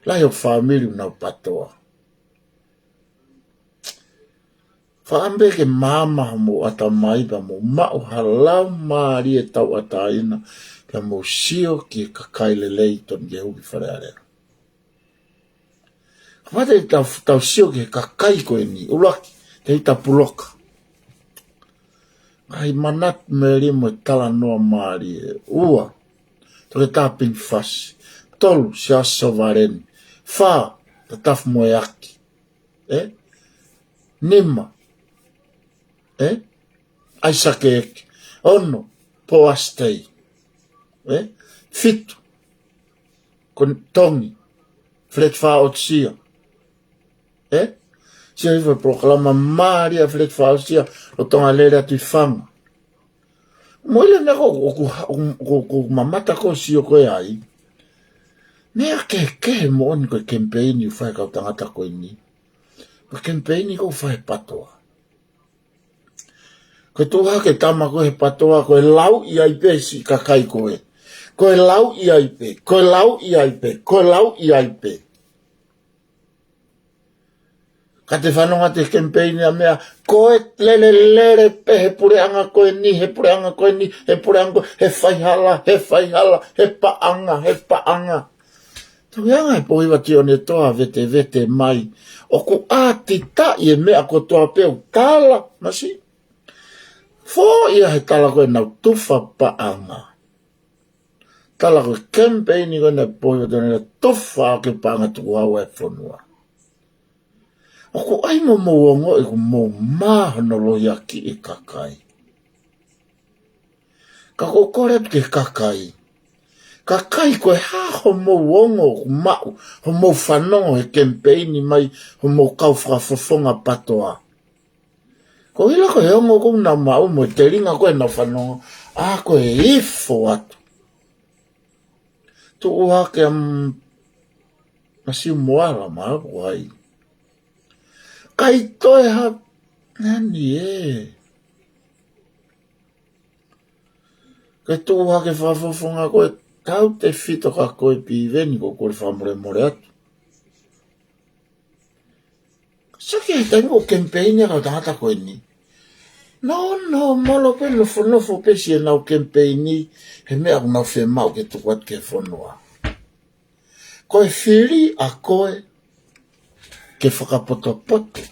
lahi hoku fāmili ʻoku nau PATOA. Fakaʻamu pē ke maama homou ʻatamai pea mou maʻu ha laumālie tauʻatāina, pea mou sio ki he kakai lelei tonu ke hū ki Fale Alea. Kapau te tau, tau sio ki he kakai ko eni, ʻuluaki, Tēvita Puloka. Ngaahi manatu melie mo e talanoa mālie. Ua, Toketā Pingi Fasi. Tolu, Siaosi Sovaleni. Fā, Tatafu Moeaki. Ē? Nima, ē? ʻAisake ʻEke. Ono, Poasi Tei. Ē? Fitu, ko Tongi, Feleti Faʻotusia. Ē? Sio hifo he polokalama mālie ʻa Feleti Faʻotusia, lolotonga lele atu ʻi Fanga. Mo e lea naʻa ku, ʻoku, ʻoku, ʻoku, ʻoku mamata ʻo sio ko ē ai. Meʻa kehekehe moʻoni ko e kemipeini ʻoku fai ʻe he kau tangata ko eni. Ko e kemipeini ʻoku fai ʻe he PATOA. Ko e tuʻu hake e tama ko ē he PATOA, ko e lauʻi ai pē siʻi kakai ko ē. Ko e lauʻi ai pē, ko e lauʻi ai pē, ko e lauʻi ai pē. Ka te fanongo atu he kemipeini ʻa meʻa, ko e lele lele pē he puleʻanga ko eni, he puleʻanga ko eni, he puleʻanga ko ē, he faihala, he faihala, he paʻanga, he paʻanga. Tauʻanga he Pōhiva Tionetoa vetevete mai. ʻOku ʻatitaʻi e meʻa kotoa pē ʻoku tala, masi. Foʻi ia he tala ko ē ʻenau tufa paʻanga. Tala ko e kemipeini ko ē naʻe pohi ʻo tona tufa ʻaki e paʻanga tukuhau ʻa e fonua. ʻOku ʻai mo mou ongoʻi ʻoku mou mā hono lohiakiʻi e kakai. Ka ʻoku ou kole atu ki he kakai. Kakai, ko e hā hoʻomou ongo ʻoku maʻu, hoʻomou fanongo he kemipeini mai homou kau fakafofonga PATOA? Ko e ʻilo ko e ongo ʻoku nau maʻu mo e telinga ko ē ʻenau fanongo, ʻa ko e ifo atu. Tuʻu hake ʻa Masiu Moala, ma ko ai. ʻIkai toe ha, nani ē. Ke tuʻu hake fakafofonga ko ē, tautefito kia koe Piveni, ʻoku ou kole fakamolemole atu. Sio ki he taimi ʻoku kemipeini ai e kau tangata ko eni. Nau, nau mālō pē nofonofo pē siʻenau kemipeini he meʻa ʻoku nau fiemaʻu ke tuku atu ki he fonua. Ko e fili ʻa koe ke fakapotopoto.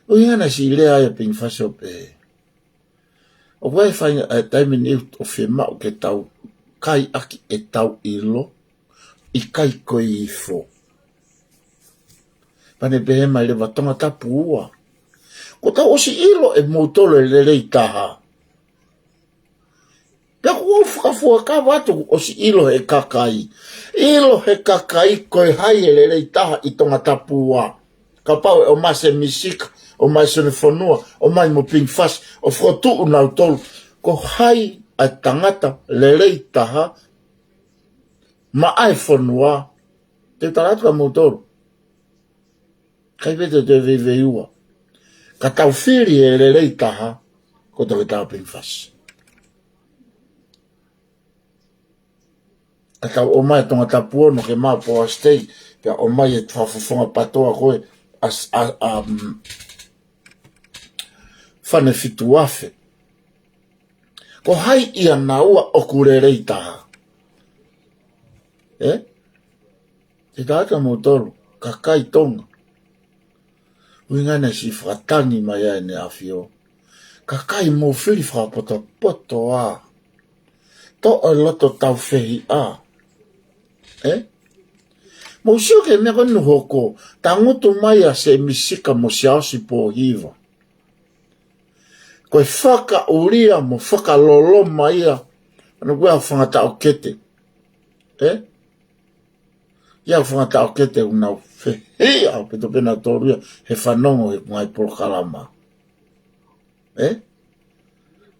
ʻUhinga naʻe siʻi lea ai ʻa Pinifasi ʻo pehē, ʻoku ʻi ai e faʻahinga e taimi ni ʻoku fiemaʻu ke tau kai ʻaki ʻetau ʻilo, ʻikai ko e ifo. Pea ne pehē mai leva, Tongatapu ua, kuo tau ʻosi ʻilo ʻe moutolu e lelei taha. Pea ʻoku ou fakafuakava atu kuo ʻosi ʻilo he kakai. ʻIlo he kakai ko e hā e lelei taha ʻi Tongatapu ua. Kapau ʻe ʻomai ʻe Semisika, ʻomai ʻe Sione Fonua, ʻomai mo Pinifasi, ʻo fokotuʻu nautolu, ko hai ʻa e tangata lelei taha maʻa e fonua? Te u tala atu kia moutolu, ʻikai pē te u toe veiveiua. Ka tau fili e lelei taha, ko Toketā Pinifasi. Ka tau ʻomai e Tongatapu ono ke maʻu Poa State, pea ʻomai e fakafofonga PATOA ko ē ʻa, ʻa, ʻa, mm, Fane Fitu Afe. Ko hai ʻia naua ʻoku lelei taha? Ē? Te u tala atu kia moutolu, kakai Tonga. ʻUhinga naʻe siʻi fakatangi mai ai ʻEne ʻAfio. Kakai, mou fili fakapotopoto ā. Toʻo e loto tāufehiʻa. Ē? Mou sio ki he meʻa ko eni ʻoku hoko. Tangutu mai ʻa Semisika mo Siaosi Pōhiva. Ko e fakaʻulia mo fakaloloma ia ʻa e ʻū fanga taʻokete. Ē? ʻA e ʻū fanga taʻokete ʻoku nau fehiʻa pē, tō pē nautolu ia he fanongo he ngaahi polokalama. Ē?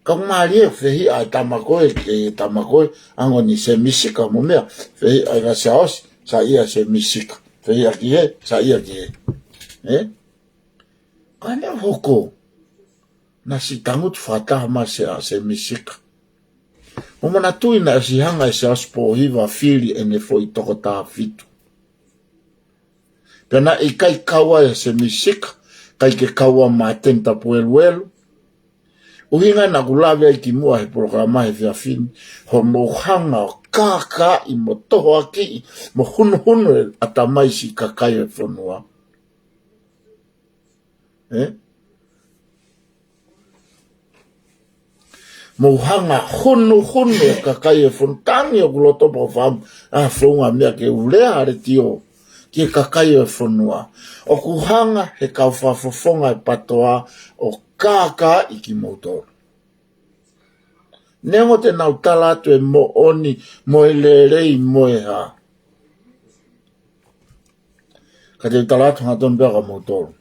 Ka ʻoku mālie fehiʻa e tama ko ē, e tama ko ē, hangē ko Semisika mo meʻa, fehiʻa kia Siaosi, saiʻia Semisika. Fehiʻa ki hē, saiʻia ki hē. Ē? Ka naʻe hoko, naʻe siʻi tangutu fakataha mai ʻa Semisika. Mou manatuʻi naʻe ʻosi hanga ʻe Siaosi Pōhiva ʻo fili ʻene foʻi toko taha fitu. Pea naʻe ʻikai kau ai ʻa Semisika, ʻikai ke kau ai ʻa Māteni Tapueluelu. ʻUhinga naʻa ku lave ai kimuʻa he polokalama he efiafi ni, hoʻomou hanga ʻo kākaaʻi mo tohoakiʻi mo hunuhunu e ʻatamai siʻi kakai e fonua. Ē? Mou hanga hunuhunu e kakai e fonua, tangi ʻoku loto pau fam, ʻa e founga meʻa ke u lea ha letiō ki he kakai e fonua. ʻOku hanga he kau fakafofonga e PATOA ʻo kākaaʻi kimoutolu. Neongo te nau tala atu e moʻoni mo e lelei mo e hā. Ka te u tala atu hangatonu pē kia moutolu.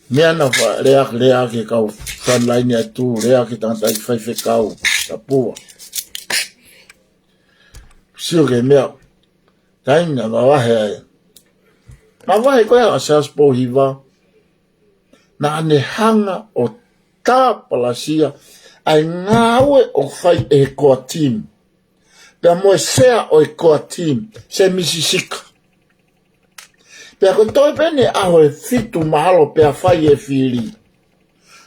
Meʻa naʻa faʻa lea, lea ki he kau frontline atu, lea ki he tangataʻeiki faifekau, tapua. Sio ki he meʻa, taimi naʻe mavahe ai. Mavahe ko ē ʻa Siaosi Pōhiva, naʻa ne hanga ʻo tāpalasia ʻa e ngāue ʻoku fai ʻe he core team. Pea mo e sea ʻo e core team, Semisi Sika. Pea ko e toe pē ʻene ʻaho ʻe fitu mahalo pea fai e fili.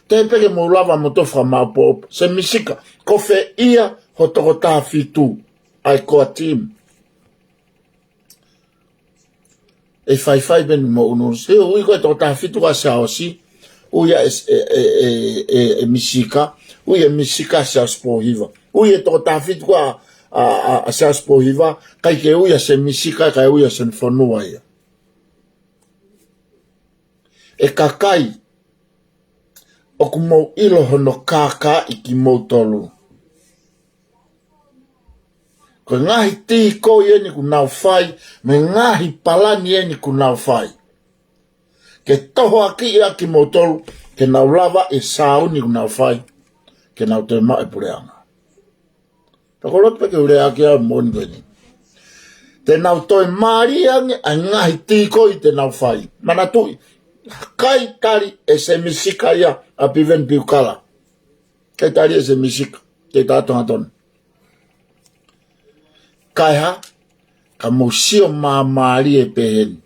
Toe pē ke mou lava mo toe fakamaʻopoʻopo. Semisi Sika, ko fē ia ho toko taha fitu ʻa e core team? ʻE faifai pē eni mo unu. Sio, ui ko e toko taha fitu ʻa Siaosi. ui ʻa e, e, e, e, e, e Misika, ui ʻa e Misika ʻa Siaosi Pōhiva. Ui ʻa e toko taha fitu ko ē ʻa, ʻa, ʻa, ʻa Siaosi Pōhiva, ʻikai ke ui ʻa Sēmisi Sika, kae ui ʻa Sēmisi Fonua ia. ʻE kakai, ʻoku mou ʻilo hono kākaaʻi kimoutolu. Ko e ngaahi tīkoi eni kuo nau fai, mo e ngaahi palani eni kuo nau fai. Ke tohoakiʻi ʻa kimoutolu, ke nau lava e sāuni kuo nau fai, ke nau toe maʻu e puleʻanga. Pea ko e loto pē ke u lea ki ai moʻoni ko eni. Te nau toe mālie ange ʻa e ngaahi tīkoi te nau fai. Manatuʻi, ʻikai tali ʻe Sēmisi Sika ia ʻa Piveni Piukala. ʻIkai tali ʻe Sēmisi Sika, ke tā tonga tonu. Kae hā, ka mou sio māmālie pē heni.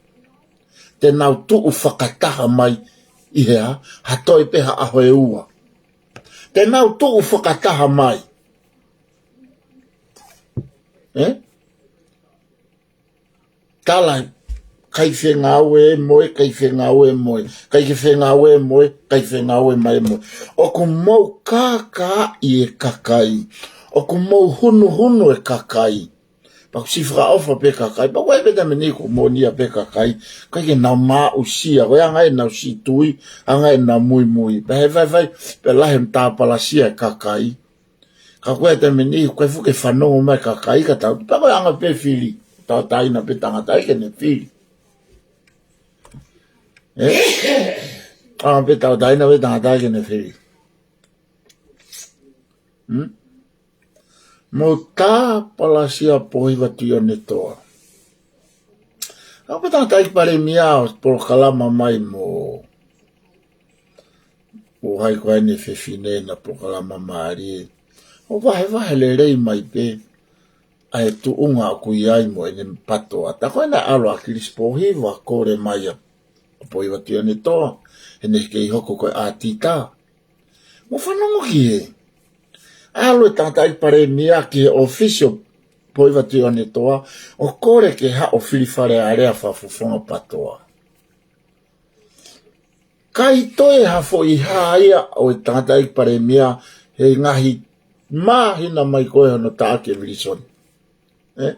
Te nau tuʻu fakataha mai ʻi he hā, ha toe pē ha ʻaho ʻe ua. Te nau tuʻu fakataha mai. Ē? Tala, ʻikai fengāue mo e, ʻikai fengāue mo e, ʻikai ke fengāue mo e, ʻikai fengāue mai mo e. ʻOku mou kākaaʻi e kakai. ʻOku mou hunuhunu e kakai. Pea ʻoku siʻi fakaʻofa pē kakai. Pea ko e pē taimi ni ʻoku moʻoni ia pē kakai. ʻIkai ke nau maʻusia. Ko e anga ʻenau siʻi tui, anga ʻenau muimui. Pea he faifai, pea lahi ʻenau tāpalasia e kakai. Ka ko e taimi ni, ko e fuʻu ke fanongo mai kakai ka tau. Pea ko e anga pē fili. Tauʻatāina pē tangata ai ke ne fili. Ē? Anga pē tauʻatāina pē tangata ai ke ne fili. Hmm? Mou tāpalasia Pōhiva Tuʻiʻonetoa. ʻA e pē tangata ʻEiki Palēmia ʻoku polokalama mai mo ʻo hai ko eni fefine naʻa polokalama mālie. ʻO vahevahe lelei mai pē ʻa e tuʻunga ʻoku ʻi ai mo ʻene PATOA. Tā ko ena ʻalu ʻa ʻAkilisi Pōhiva kole mai ʻa Pōhiva Tuʻiʻonetoa. Heʻene kei hoko ko e ʻātita. Mou fanongo ki he. ʻAlu e tangata ʻEiki Palēmia ki he ʻōfisi ʻo Pōhiva Tuʻiʻonetoa, ʻo kole ke haʻu ʻo fili Fale Alea fakafofonga PATOA. ʻIkai toe ha foʻi hā ia ʻo e tangata ʻEiki Palēmia he ngaahi māhina mai ko ē hono taʻaki ʻe Vilisoni. Ē?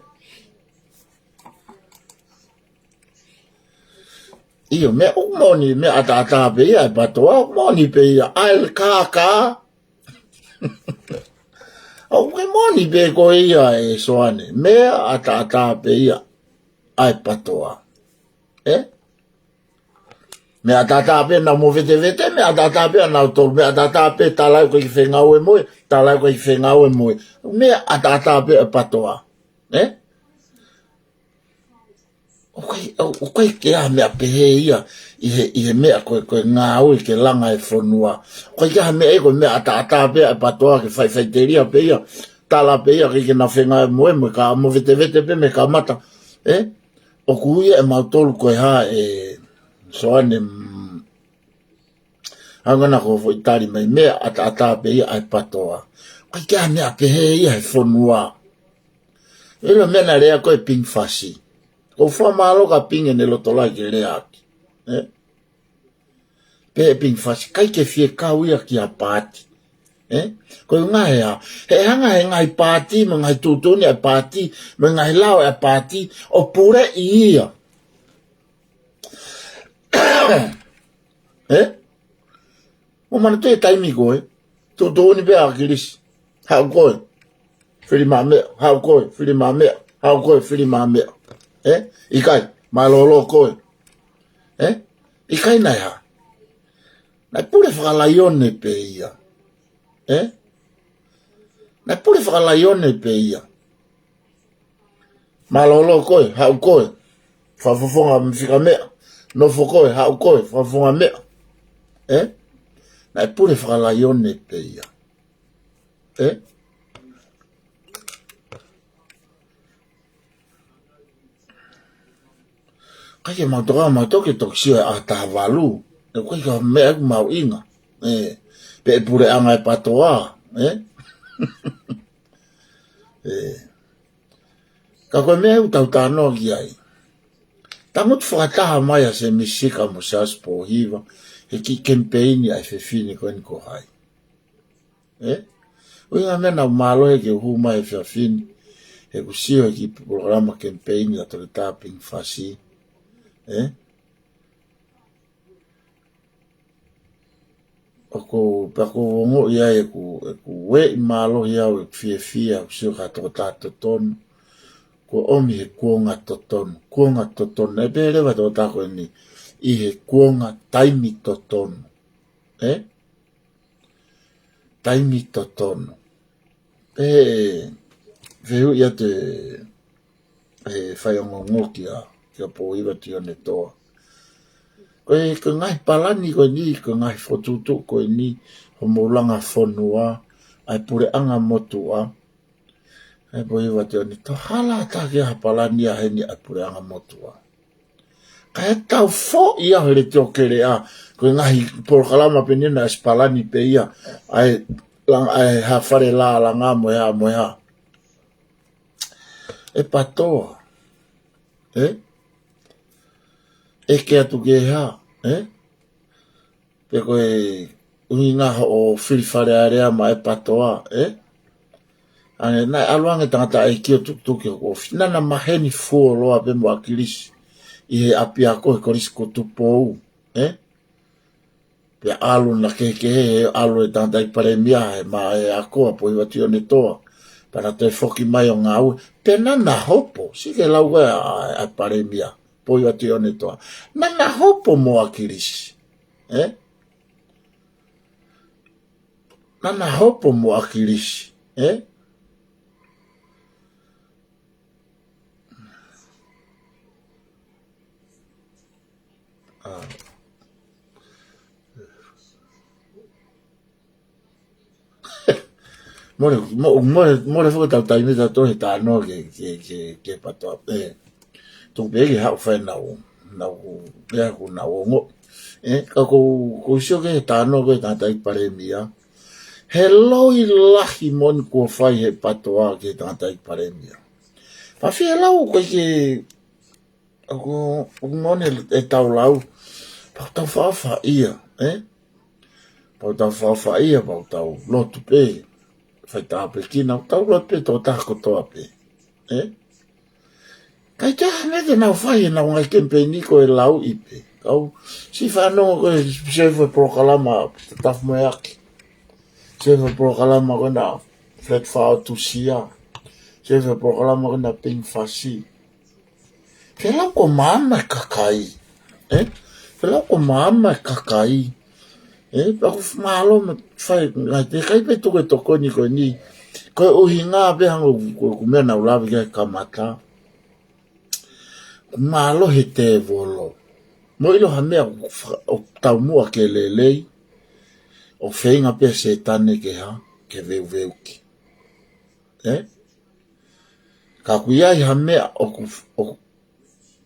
ʻIo, meʻa ʻoku moʻoni, meʻa ʻataʻatā pē ia ʻa e PATOA, ʻoku moʻoni pē ia ʻa e kākā. ʻOku ke moʻoni pē ko ia ē Soane, meʻa ʻataʻatā pē ia ʻa e PATOA. Ē? Meʻa ʻataʻatā pē ʻenau movetevete, meʻa ʻataʻatā pē ʻanautolu, meʻa ʻataʻatā pē tala ʻoku ʻikai ke fengāue mo e, tala ʻoku ʻikai ke fengāue mo e. Meʻa ʻataʻatā pē ʻa e PATOA. Ē? ʻOku ʻikai, ʻo, ʻoku ʻikai ke ʻi ai ha meʻa pehē ia, ʻi he, ʻi he meʻa ko e, ko e ngāue ke langa e fonua. ʻOku ʻikai ke ʻi ai ha meʻa ia ko e meʻa ʻataʻatā pē ʻa e PATOA ke faʻifaʻiteliha pē ia, tala pē ia ke, ke nau fengāue mo e, mo e ka movetevete pē mei he kamata. Ē? ʻOku ui ʻe mautolu ko e hā ē Soane, mm, hangē ko e foʻi tali mai meʻa ʻataʻatā pē ia ʻa e PATOA. ʻOku ʻikai ke ʻi ai ha meʻa pehē ia he fonua. ʻIlo e meʻa naʻe lea ko ē Ping Fasi. ʻOku ou fakamālō kia Ping heʻene loto lahi ke lea ʻaki. Ē? Pehē ʻe Ping Fasi, ʻikai ke fie kau ia ki ha paati. Ē? Ko e ʻuhinga he hā, he hanga he ngaahi paati, mo e ngaahi tuʻutuʻuni ʻa e paati, mo e ngaahi lao ʻa e paati, ʻo puleʻi ia. Ē? Mou manatuʻi e taimi ko ē, tuʻutuʻuni pē ʻa ʻAkilisi. Haʻu koe, fili maʻa meʻa, haʻu koe, fili maʻa meʻa, haʻu koe, fili maʻa meʻa. Ē? ʻIkai, mālōlō koe. Ē? ʻIkai naʻe hā. Naʻe pule fakalaione pē ia. Ē? Naʻe pule fakalaione pē ia. Mālōlō koe, haʻu koe, fakafofonga fika meʻa. Nofo koe, haʻu koe, fakafofonga meʻa. Ē? Naʻe pule fakalaione pē ia. Ē? ʻIkai ke mau toka, mau toki toki sio ʻa e taha valu. ʻE ʻikai ko ha meʻa ʻoku mahuʻinga. Ē, pe ʻe puleʻanga e PATOA. Ē? Ē. Ka ko e meʻa ʻoku tau talanoa ki ai. Tangutu fakataha mai ʻa Sēmisi Sika mo Siaosi Pōhiva he kiʻi kemipeini ʻa e fefine ko eni ko hai. Ē? ʻUhinga meʻa naʻa ku mālohi ke u hū mai he efiafi ni, he kuo u sio he kiʻi polokalama kemipeini ʻa Toketā Ping Fasi. Ē? ʻOku ou, pea ʻoku ou ongoʻi ai ʻeku, ʻeku ueʻi mālohi au, ʻeku fiefia, ʻeku sio ki ha tokotaha totonu. Kuo ʻomi he kuonga totonu, kuonga totonu. ʻE pehē leva e tokotaha ko eni, ʻi he kuonga taimi totonu. Ē? Taimi totonu. Pea fehuʻi atu e, e faiongoongo kia, kia Pōhiva Tionetoa. Ko e, ko e ngaahi palani ko eni, ko e ngaahi fokotuʻutuʻu ko eni, hoʻomou langa fonua, ʻa e puleʻanga motuʻa. ʻE Pōhiva Tionetoa, hala ʻatā ki ha palani ia heni ʻa e puleʻanga motuʻa. Kae tau foʻi ia he Letiō Keleʻa, ko e ngaahi polokalama pē eni naʻe ʻosi palani pē ia, ʻa e langa, ʻa e ha fale lālanga mo e hā, mo e hā. ʻE Patoa, ē? ʻEke atu ke hā, ē? Pe ko e ʻuhinga hoʻo fili Fale Alea maʻa e Patoa, ē? Ange, naʻe ʻalu ange tangataʻeiki ʻo tukituki hoku ʻofi. Naʻa na maheni fuoloa pē mo ʻAkilisi ʻi he ʻapiako he Kolisi ko Tupou, ē? Pea ʻalu na kehekehe, he ʻalu e tangataʻeiki palēmia, he maʻa e ako ʻa Pōhiva Tionetoa. Pea na toe foki mai ʻo ngāue. Pea naʻa na hopo, siʻi ke lau ko ē ʻa, ʻa, ʻa palēmia, Pōhiva Tionetoa. Naʻa na hopo mo ʻAkilisi, ē? Naʻa na hopo mo ʻAkilisi, ē? ʻA. Mole, mo-, mole, mole foki ʻetau taimi ʻatautolu he talanoa ki he, ki he, ki he, ki he Patoa. Ē, tuku pē ke haʻu fai ʻenau, ʻenau, ʻenau, ʻenau ongo. Ē, ka ʻoku ou, ʻoku ou sio ki he talanoa ki he tangataʻeiki palēmia. He loi lahi moʻoni kuo fai he Patoa ki he tangataʻeiki palēmia. Pea fie lau ko e ke, ʻoku, ʻoku moʻoni ʻetau lau, pea tau faʻofaʻia, ē? Pea tau faʻofaʻia, pea tau lotu pē, fai tāpuekina, tau lotu pē tokotaha kotoa pē, ē? Kae ʻikai ha meʻa te nau fai ʻenau ngaahi kemipeini ko e lauʻi pē. Kau siʻi fanongo ko e sio he polokalama Tafu Moeaki. Sio he polokalama ko ena Flat Fao Tusia. Sio he polokalama ko ena Ping Fasi. Fie lau ko maama e kakai. Ē? Fie lau ko maama e kakai. Ē? Pea ʻoku mālō mo fai, ngaahi te kai pē tuku e tokoni ko eni. Ko e ʻuhinga pē hangē ko, ko e meʻa naʻa ku lave ki ai he kamata. ʻOku mālō he tēvolo. Mou ʻilo ha meʻa ʻoku fa-, ʻoku taumuʻa ke lelei. ʻOku feinga pē Sētane ke hā, ke veuveuki. Ē? Ka ʻoku ʻi ai ha meʻa ʻoku, ʻoku,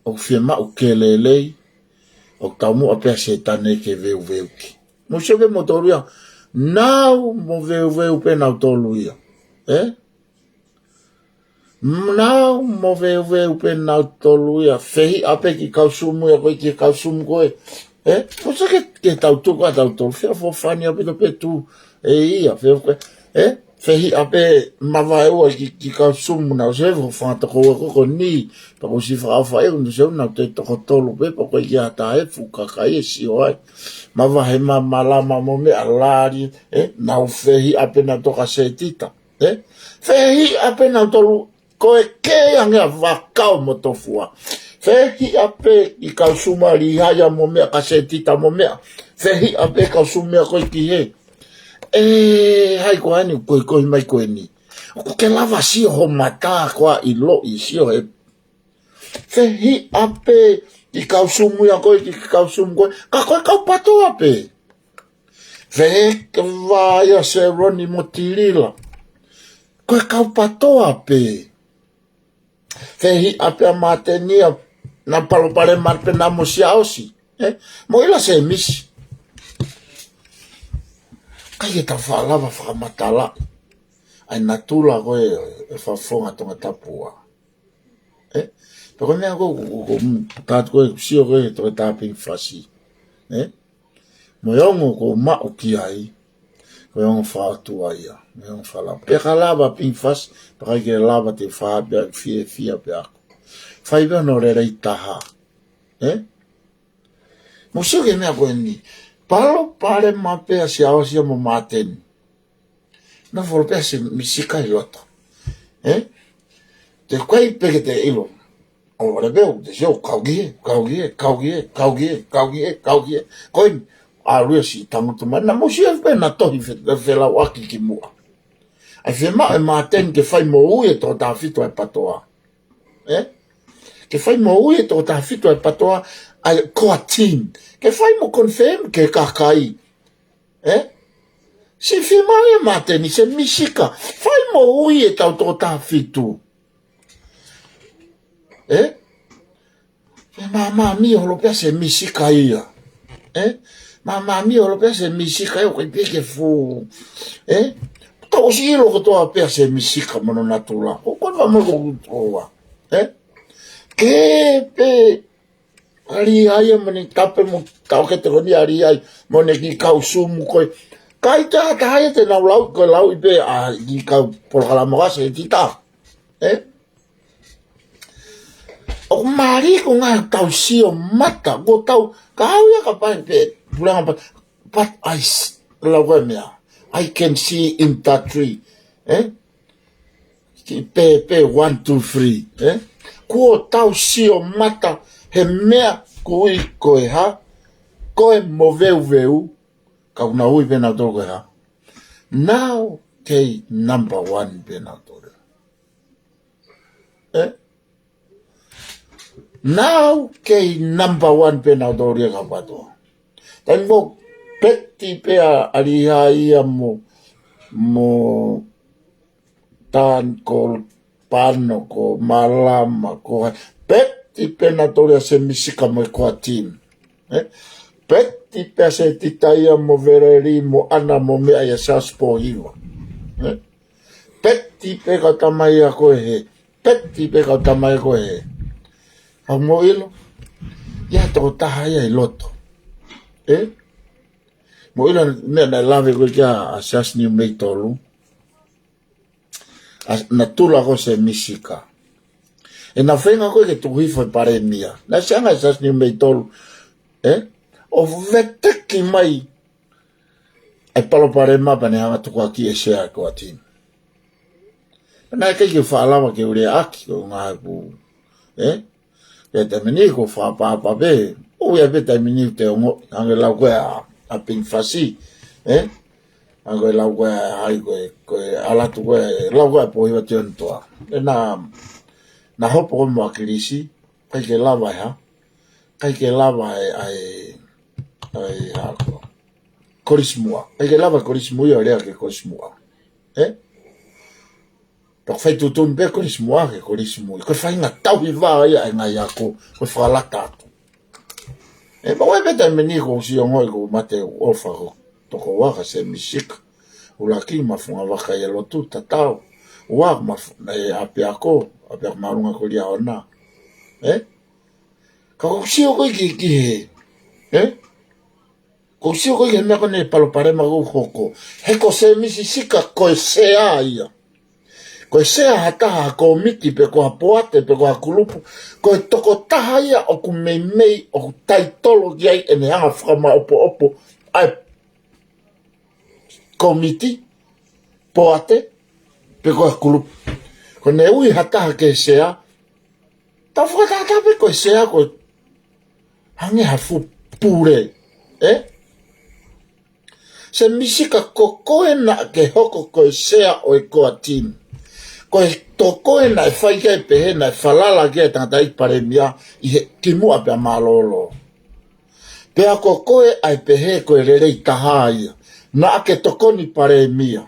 ʻoku fiemaʻu ke lelei, ʻoku taumuʻa pē Sētane ke veuveuki. Mou sio pē moutolu ia, nau mo veuveu pē nautolu ia. Ē? Nau mo veuveu pē nautolu ia, fehiʻa pē ki he kau Sumu ia ko ē, ki he kau Sumu ko ē. Ē? Ko sa ke, ke tau tuku ʻa tautolu, fea fofani ʻaupito pē tu, ē ia, fea ko ē. Ē? Fehiʻa pē mavaeua ki, ki he kau Sumu nau se fo fanga tokoua ko eni, pea ʻoku ou siʻi fakaʻofa ʻeku nau se nau te toko tolu pē, pea ko e ki ata e fuʻu kakai ʻe sio ai. Mavahe ma malama mo meʻa lali, ē? Nau fehiʻa pē nau toka setita. Ē? Fehiʻa pē nautolu, ko e kei ange ʻa Vakau mo Tofua. Fehiʻa pē ki he kau Sumu ʻa Lihaia mo meʻa ka setita mo meʻa. Fehiʻa pē kau Sumu ia ko ē ki hē. Ē, hai ko eni, ko e, ko e mai ko eni. ʻOku ke lava sio ho mata ko ā ʻiloʻi sio he. Fehiʻa pē ki he kau Sumu ia ko ē, ki he kau Sumu ko ē. Ka ko e kau Patoa pē. Fehiʻa pē ia Seloni mo Tilila. Ko e kau Patoa pē. Fehiʻa pē ʻa Māteni ia, naʻa palopalema pē naʻa mo Siaosi. Ē? Mou ʻilo Sēmisi. ʻIkai ke tau faʻa lava fakamatala. ʻA e natula ko ē, e fafonga Tongatapu ʻa. Ē? Pea ko e meʻa ko, ko, ko, ko, tātu ko e sio ko e toketā Pinifasi. Ē? Mo e ongo ko maʻu ki ai, ko e ongo fakaʻotua ia, mo e ongo fakalava. Pea ka lava Pinifasi, pea ʻikai ke lava te fā pea fiefia pē ʻaku. Fai pē hono lelei taha. Ē? Mou sio ki he meʻa ko eni. Palopalema pē ʻa Siaosi ia mo Māteni. Nofo holo pē ʻa Sēmisi Sika ʻi loto. Ē? Te kai pē ke te ʻilo. ʻO ʻalu pē ʻo te sio, kau ki hē, kau ki hē, kau ki hē, kau ki hē, kau ki hē, kau ki hē. Ko eni, ʻalu ia ʻo siʻi tangutu mai. Naʻa mou sio pē ʻena tohi fe-, felauʻaki kimuʻa. ʻAi fiemaʻu ʻe Māteni ke fai moʻui e toko taha fitu ʻa e PATOA. Ē? Ke fai moʻui e toko taha fitu ʻa e PATOA, ʻa e core team. Ke fai mo confirm ki he kakai. Ē? Siʻi fiemaʻu ia ʻe Māteni, Sēmisi Sika, fai moʻui ʻetau toko taha fitu. Ē? Pea māmāmia holo pē ʻa Sēmisi Sika ia. Ē? Māmāmia holo pē ʻa Sēmisi Sika ia, ʻoku ʻikai pē ke fuʻu. Ē? Ka ʻosi ʻilo kotoa pē ʻa Sēmisi Sika mo hono natula. Ko, ko e fā mo ko ua. Ē? Ke pē ʻa Lihai ia mo ʻene tape mo taʻokete ko eni ʻa Lihai mo ʻene kiʻi kau Zoom ko ē. ʻIkai toe ha taha ia te nau lau, ko e lauʻi pē ʻa e kiʻi kau polokalama ʻa Setita. Ē? ʻOku mālie ko e ngaahi tau sio mata, ko e tau, ka au ia ka pehē pē, puleʻanga pē, but I s-, lau ko e meʻa. I can see in the tree. Ē? Kiʻi pēpē, one, two, three, ē? Kuo tau sio mata he meʻa, ko e, ko e hā, ko e moveuveu, ka ʻoku nau ui pē nautolu ko e hā. Nau kei number one pē nautolu. Ē? Nau kei number one pē nautolu ia kau PATOA. Taimi ko ē peti pē ʻa, ʻa Lihai ia mo, mo Tan ko Pano, ko Malama, ko hai. Peti pē nautolu ia Sēmisi Sika mo e core team. Ē? Peti pē ʻa Setita ia mo Veleli mo ʻAna mo meʻa ia Siaosi Pōhiva. Ē? Peti pē kau tamai ia ko ē hē. Peti pē kau tamai ko ē hē. Ka mou ʻilo. ʻI ai e toko taha ia ʻi loto. Ē? Mou ʻilo meʻa naʻe lave ko ē kia ʻa Siaosi Niumeitolu. ʻA natula ko Sēmisi Sika. ʻEna feinga ko ē ke tuku hifo e palēmia. Naʻe ʻosi anga ʻe Siaosi Niumeitolu. Ē? ʻO veteki mai ʻa e palopalema pea ne hanga tukuakiʻi e sea ko ē ʻa e team. Pea naʻe ʻikai ke faʻa lava ke u lea ʻaki ko e ngaahi pū. Ē? Pea taimi ni ko e fakaʻapaʻapa pē. ʻOku ʻi ai pē taimi ni te ongo, hangē lau ko ē ʻa, ʻa Pinifasi. Ē? Hangē lau ko ē ʻa hai ko ē, ko e ʻAlatu ko ē, lau ko ē ʻa Pōhiva Tionetoa. ʻEna, naʻa hopo ko ē mo ʻAkilisi, ʻikai ke lava e hā. ʻIkai ke lava e, ʻa e, ʻa e hā ko ē. Kolisi Muʻa. ʻIkai ke lava Kolisi Muʻa ia ʻo lea ki he Kolisi Muʻa. Ē? Pea ko e fai tuʻutuʻuni pē Kolisi Muʻa ki he Kolisi Muʻa. Ko e faʻahinga tauhi vā ia ʻa e ngaahi ako, ko e fakalata atu. Ē, pea ko e pē taimi ni ko e ʻosi ongoʻi ko e mate ʻofa ko e toko ua kia Sēmisi Sika. ʻUluaki Mafunga Vaka ʻi he lotu tatau. Ua ko Mafu-, ē, ʻapiako, ʻapiako māʻolunga ko Liahona. Ē? Ka ko e sio ko ē ki, ki he. Ē? Ko e sio ko ē ki he meʻa ko eni palopalema ʻoku hoko. He ko Sēmisi Sika ko e sea ia. Ko e sea ha taha ha kōmiti pe ko ha poate pe ko ha kulupu. Ko e tokotaha ia ʻoku meimei ʻoku taitolo ki ai ʻene hanga fakamaʻopoʻopo ʻa e kōmiti, poate, pe ko ha kulupu. Ko ʻene ui ha taha ke sea, tau fakatātā pē ko e sea ko e hangē ha fuʻu pule, ē? Sēmisi Sika ko koe naʻa ke hoko ko e sea ʻo e core team. Ko e toko ē naʻe fai ki ai pehē naʻe falala ki ai e tangataʻeiki palēmia ʻi he kimuʻa pea mālōlō. Pea ko koe ʻa e pehē ko e lelei taha ia. Naʻa ke tokoni palēmia.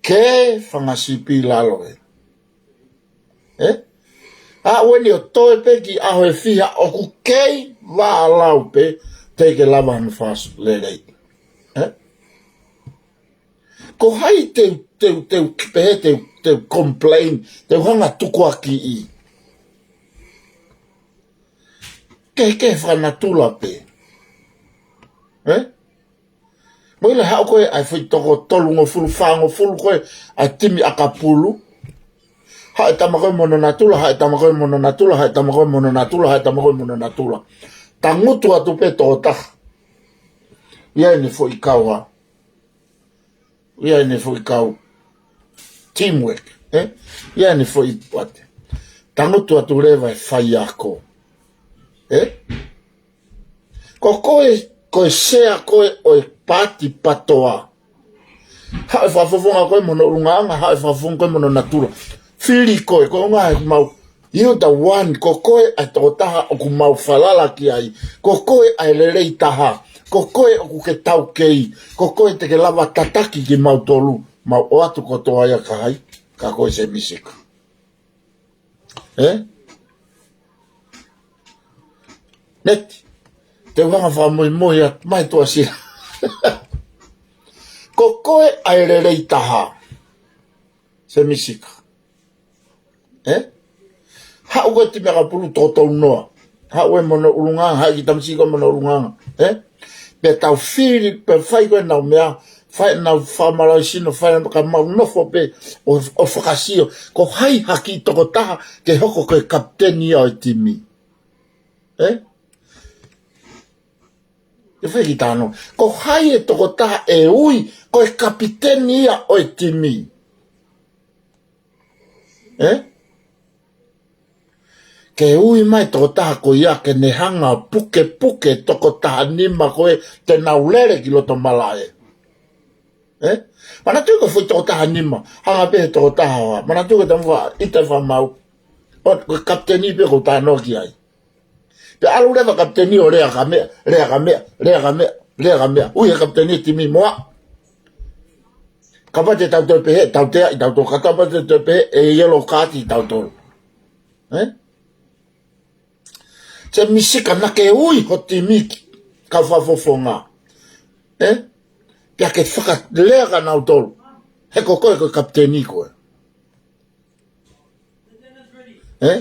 Ke fanga sipi lalo ē. Ē? ʻA ʻoua eni ʻo toe pē ki ʻaho ʻe fiha ʻoku kei vālau pē teʻeki ke lava hano fakasolelei. Ē? Ko hai te u, te u, te u pehē, te u, te u complain, te u hanga tukuakiʻi? Ke, ke fakanatula pē. Eh? Mo ʻilo haʻu ko ē ʻa e foʻi toko tolungofulu, fāngofulu ko ē ʻa e timi ʻakapulu. Haʻu e tama ko ē mo hono natula, haʻu e tama ko ē mo hono natula, haʻu e tama ko ē mo hono natula, haʻu e tama ko ē mo hono natula. Tangutu atu pē tokotaha. ʻI ai ʻene foʻi kau ha. ʻI ai ʻene foʻi kau teamwork, eh? ʻI ai ʻene foʻi pate. Tangutu atu leva e faiako. Eh? Ko koe, ko e sea koe ʻo e paati PATOA. Haʻu e fakafofonga ko ē mo hono ʻulungaanga, haʻu e fakafofonga ko ē mo hono natula. Fili koe, ko e ʻuhinga he mau, you the one, ko koe ʻa e tokotaha ʻoku mau falala ki ai, ko koe ʻa e lelei taha, ko koe ʻoku ke taukei, ko koe te ke lava tataki kimautolu, mau ʻoatu kotoa ia kia hai, kia koe Semi Sika. Eh? Neti, te u hanga fakamoimoi atu mai Tuʻasila. Ko koe ʻa e lelei taha, Semi Sika. Eh? Haʻu ko ē timi ʻakapulu toko tolu noa. Haʻu ē mo hono ʻulungaanga, haʻu e kiʻi tamasiʻi ko ē mo hono ʻulungaanga. Eh? Pea tau fili, pea fai ko ē ʻenau meʻa, fai ʻenau fakamālohisino, fai ʻenau ka mau nofo pē ʻo, ʻo fakasio. Ko hai ha kiʻi tokotaha ke hoko ko e kapiteni ia ʻo e timi. Eh? ʻE fai kiʻi talanoa. Ko hai e tokotaha ʻe ui ko e kapiteni ia ʻo e timi? Eh? Ke ui mai tokotaha ko ia ke ne hanga pukepuke toko taha nima ko ē te nau lele ki loto malaʻe. Eh? Manatuʻi ko e foʻi toko taha nima, hanga pē he toko taha ua. Manatuʻi ko e tama fakaʻita fakamau. ʻO, ko e kapiteni pē ʻoku ou talanoa ki ai. Pea ʻalu leva kapiteni ʻo lea ka meʻa, lea ka meʻa, lea ka meʻa, lea ka meʻa. Ui he kapiteni e timi mo au. Kapau te tau toe pehē, tauteaʻi tautolu. Kapau te tau toe pehē, ʻe yellow card-ʻi tautolu. Eh? Semi Sika, naʻa ke ui ho timi ki he kau fakafofonga. Eh? Pea ke fakalea kia nautolu. He ko koe ko e kapiteni koe. Eh?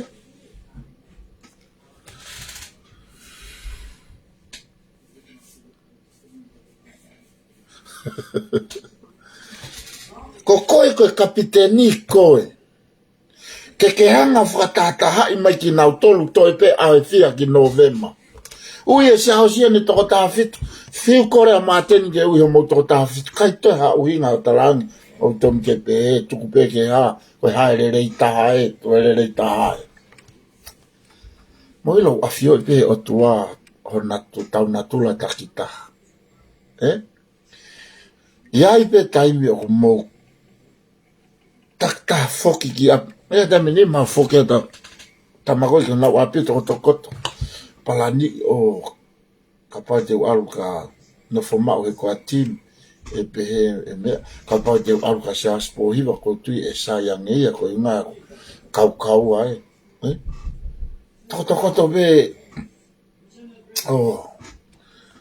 Ko koe ko e kapiteni koe. Ke ke hanga fakatahatahaʻi mai kinautolu toe pē ʻaho ʻe fiha ki Nōvema. Ui e Siaosi ʻene toko taha fitu, fiu kole ʻa Māteni ke ui homou toko taha fitu, ʻikai toe ha ʻuhinga ʻo talaange, ʻoku tonu ke pehē, tuku pē ke hā, ko e hā e lelei taha ē, ko e lelei taha ē. Mou ʻilo ʻoku ʻafioʻi pē ʻe he ʻOtua, ho natu-, tau natula takitaha. Eh? ʻI ai pē taimi ʻoku mou takitaha foki ki ʻapi. ʻE taimi ni mau foki ʻa e tama ko ē ki honau ʻapi tokotokoto. Palani ʻo kapau te u ʻalu ka nofo maʻu he ko e timi. ʻE pehē ʻe meʻa. Kapau te u ʻalu kia Siaosi Pōhiva ʻoku ou tui ʻe sai ange ia ko e ʻuhinga ʻoku kaukau ai. Eh? Tokotokoto pē ʻo,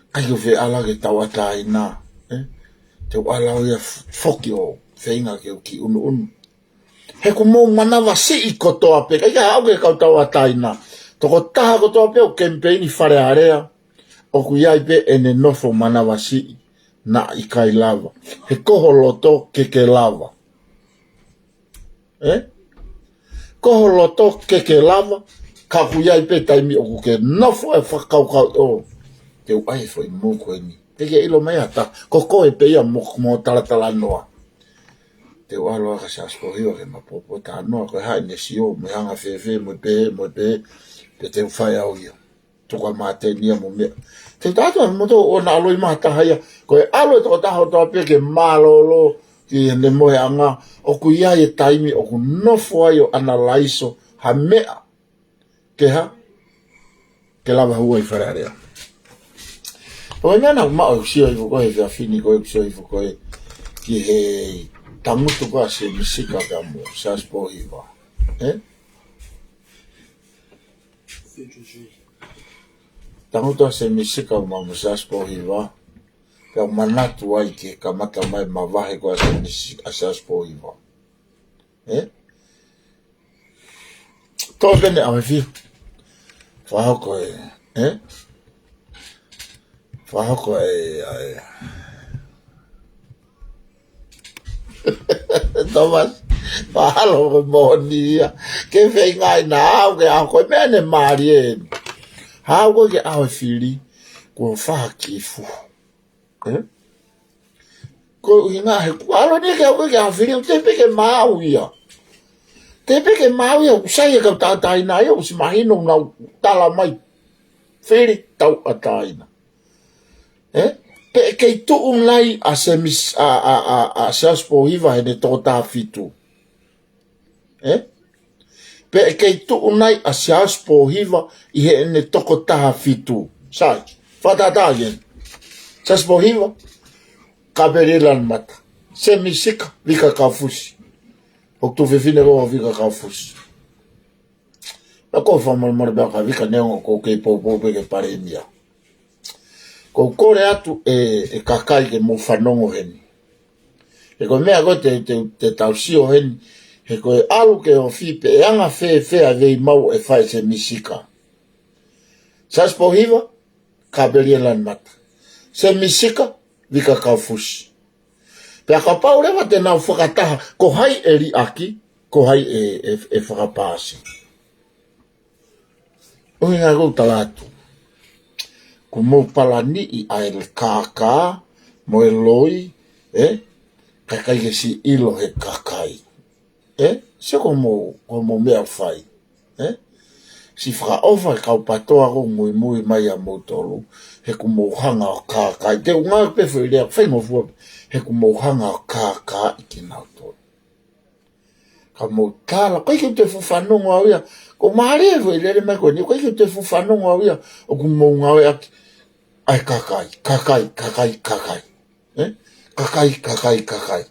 ʻikai ke u fie ʻalu ke tauʻatāina, eh? Te u ʻalu au ia f-, foki ʻo feinga ke u kiʻi ʻunuʻunu. He ʻoku mou manavasiʻi kotoa pē, ʻikai ke haʻu ki he kau tauʻatāina. Tokotaha kotoa pē ʻoku kemipeini Fale Alea, ʻoku ʻi ai pē ʻene nofo manavasiʻi, naʻa ʻikai lava. He ko ho loto ke ke lava. Eh? Ko ho loto ke ke lava, ka ʻoku ʻi ai pē taimi ʻoku ke nofo e fakakaukau ʻo, te u ʻai e foʻi mou ko eni. Te ke ʻilo mai ʻa ta, ko koe pē ia mo, mo talatalanoa. Te u ʻalu au kia Siaosi Pōhiva ke ma pōpōtalanoa, ko e hā ʻene sio, mo e anga fēfē, mo e pehē, mo e pehē, pea te u fai au ia. Tuku ʻa Māteni ia mo meʻa. Te u tala atu mo tō ʻo na ʻaloi mā taha ia. Ko e ʻalu e tokotaha kotoa pē ke mālōlō ki heʻene mohenga. ʻOku ʻi ai e taimi ʻoku nofo ai ʻo analaiso ha meʻa. Ke hā? Ke lava hū ai Fale Alea. ʻO e meʻa naʻa ku maʻu ʻeku sio hifo ko ē he efiafi ni ko ē ʻeku sio hifo ko ē ki he tangutu ko ē ʻa Semi Sika pea mo Siaosi Pōhiva. Eh? Tangutu ʻa Semi Sika mo Siaosi Pōhiva. Pea u manatu ai ke kamata mai mavahe ko ē ʻa Semisi, ʻa Siaosi Pōhiva. Ē? Tō pē ʻene ʻaho ʻe fiha. Fakahoko ē. Ē? Fakahoko ē, ʻa ē. Thomas, mahalo ko e moʻoni ia. Ke feinga ʻi na au ke ʻaho ko e meʻa ne mālie eni. Haʻu ko ē ke ʻaho ʻe fili, kuo fakifu. Ē? Ko e ʻuhinga he kuo ʻalu eni ke ʻalu ke ʻaho ʻe fili, ʻoku teʻeki pē ke maau ia. Teʻeki pē ke maau ia, ʻoku sai e kau tauʻatāina ia, ʻosi mahino nau tala mai. Fili tauʻatāina. Ē? Pe ʻe kei tuʻu nai ʻa Semisi, ʻa, ʻa, ʻa, ʻa Siaosi Pōhiva heʻene toko taha fitu. Ē? Pe ʻe kei tuʻu nai ʻa Siaosi Pōhiva ʻi heʻene toko taha fitu. Sai, fakatātā ē. Siaosi Pōhiva, Kapeliela Lanumata. Semisi Sika, Vika Kaufusi. ʻOku tuofefine ko Vika Kaufusi. Pea ko e fakamolemole pē ʻa Vika neongo ʻoku ou kei poupou pē ke palēmia. ʻOku ou kole atu ē, ʻe kakai ke mou fanongo heni. He ko e meʻa ko ē te, te, te tau sio heni. He ko e ʻalu ke ofi pe ʻe anga fēfē ʻa e veimau ʻe fai ʻe Semisi Sika. Siaosi Pōhiva, Kapeliela Lanumata. Semisi Sika, Vika Kaufusi. Pea kapau leva te nau fakataha, ko hai ʻe liʻaki, ko hai ʻe, ʻe, ʻe fakapaasi. ʻUhinga ʻoku ou tala atu. Kuo mou palaniʻi ʻa e kākā, mo e loi, ē? Kae ʻikai ke siʻi ʻilo he kakai. Ē? Sio ko hoʻomou, ko hoʻomou meʻa ʻoku fai. Ē? Siʻi fakaʻofa e kau PATOA ʻoku muimui mai ʻia moutolu. He kuo mou hanga ʻo kākaaʻi. Te u ngāueʻaki pē foʻi lea faingofua. He kuo mou hanga ʻo kākaaʻi kinautolu. Ka mou tala, ʻikai ke u toe fuʻu fanongo au ia. Ko e mālie e foʻi lele mai ko eni, ʻikai ke u toe fuʻu fanongo au ia. ʻOku mou ngāueʻaki ʻa e kakai, kakai, kakai, kakai. Ē? Kakai, kakai, kakai.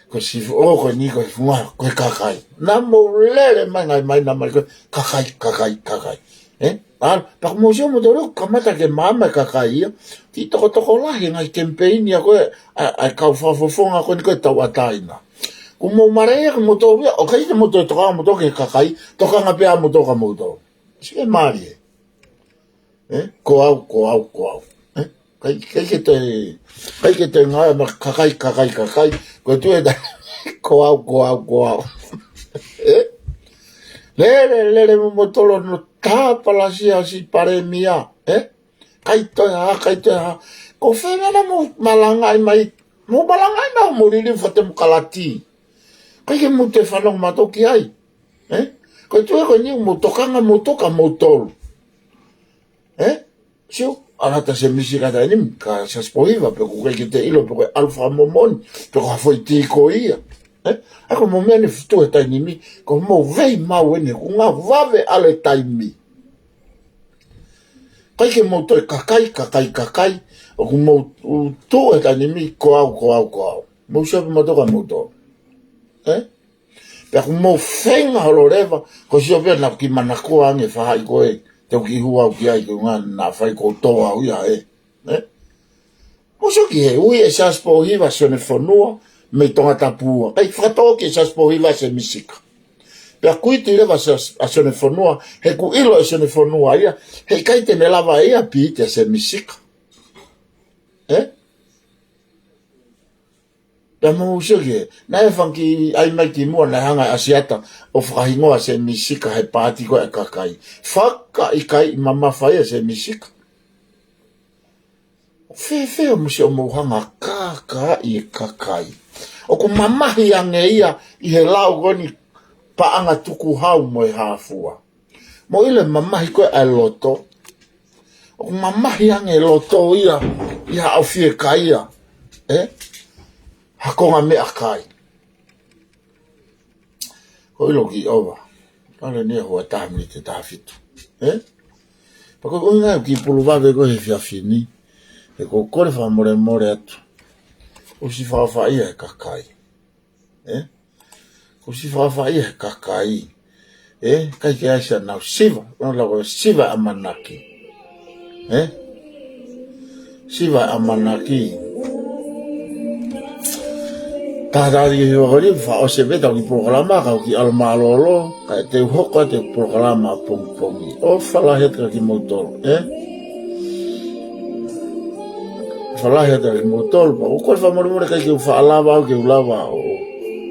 Ko e sifu, ʻo, ko eni, ko e funga, ko e kakai. Naʻa mou lele mai, ngaahi mai, naʻa mai, ko e kakai, kakai, kakai. Ē? ʻA, pea kuo mou sio moutolu, kamata ke maama e kakai ia. Kiʻi tokotokolahi e ngaahi kemipeini ʻa ko ē, ʻa, ʻa e kau fakafofonga ko eni ko e tauʻatāina. Kuo mou mālieʻia ko moutolu ia, ʻoku ʻikai te mou toe tokanga moutolu ki he kakai, tokanga pē ʻa moutolu kia moutolu. Sio ki he mālie. Ē? Ko au, ko au, ko au. Ē? ʻIkai, ʻikai ke toe, ʻikai ke toe ngāue mai kakai, kakai, kakai. Ko e tuʻu ē ta, ko au, ko au, ko au. Ē? Lele, lele mo moutolu ʻo tāpalasia siʻi palēmia. Ē? ʻIkai toe hā, ʻikai toe hā. Ko fē meʻa naʻa mou malangaʻi mai, mou malangaʻi mai mo liliu fakatemokalati. ʻIkai ke mou toe fanongo mautolu ki ai. Ē? Ko e tuʻu ē ko eni mou tokanga moutolu kia moutolu. Ē? Sio, ʻalu atu ʻa Semisi Sika he taimi ni, kia Siaosi Pōhiva, pe ʻoku ʻikai ke te ʻilo, pe ko e ʻalu fakamomoni, pe ko ha foʻi tī ko ia. Ē? ʻA ko e meʻa ne futu he taimi ni, ko hoʻomou veimau eni, kuo ngāue vave ʻalu e taimi. ʻIkai ke mou toe kakai, kakai, kakai, ʻoku mou tuʻu he taimi ni, ko au, ko au, ko au. Mou sio pē moutolu kia moutolu. Ē? Pea kuo mou feinga holo leva, ko e sio pē naʻa ku kiʻi manako ange faʻahi ko ē, te u kiʻi hū au ki ai ko e ʻuhinga naʻa faifai ʻoku ou tō au ia ē. Ē? Mou sio ki he ui ʻe Siaosi Pōhiva Sione Fonua, mei Tongatapu ua. ʻIkai fakatō ki he Siaosi Pōhiva Semisi Sika. Pea kuiti leva Siaosi, ʻa Sione Fonua, he kuo ʻilo ʻe Sione Fonua ia, he ʻikai te ne lava ia pīti ʻa Semisi Sika. Ē? Pea mou sio ki he, naʻe fanga kiʻi ʻai mai kimuʻa naʻe hanga ʻe ʻAsiata ʻo fakahingoa Semisi Sika he paati ko ē ʻa e kakai. Fakaʻikaiʻi mamafa ia ʻe Semisi Sika. ʻOku fēfē hoʻomou sio mou hanga kākaaʻi e kakai. ʻOku mamahi ange ia ʻi he lau ko eni paʻanga tukuhau mo e hā fua. Mou ʻilo e mamahi ko ē ʻa e loto. ʻOku mamahi ange e loto ia, ʻi haʻo fiekaia. Ē? Ha konga meʻakai. Ko e ʻilo ki ova. Kale ni e hoa taha miniti taha fitu. Ē? Pea ko e ʻuhinga ʻoku ou kiʻi pulu vave ko ē he efiafi ni. He ʻoku ou kole fakamolemole atu. ʻOsi fakaʻofaʻia he kakai. Ē? ʻOsi fakaʻofaʻia he kakai. Ē? ʻIkai ke ʻi ai siʻa nau siva. Nau lau ko e siva ʻamanaki. Ē? Siva ʻamanaki. Taha taha ki he hiva ko eni, fakaʻosi pē ʻetau kiʻi polokalama, kau kiʻi ʻalu mālōlō, kae te u hoko atu e polokalama pongipongi. ʻOfa lahi atu kia kimoutolu, ē? ʻOfa lahi atu kia kimoutolu, pea ʻoku ou fakamolemole ʻikai ke u faʻa lava au ke u lava ʻo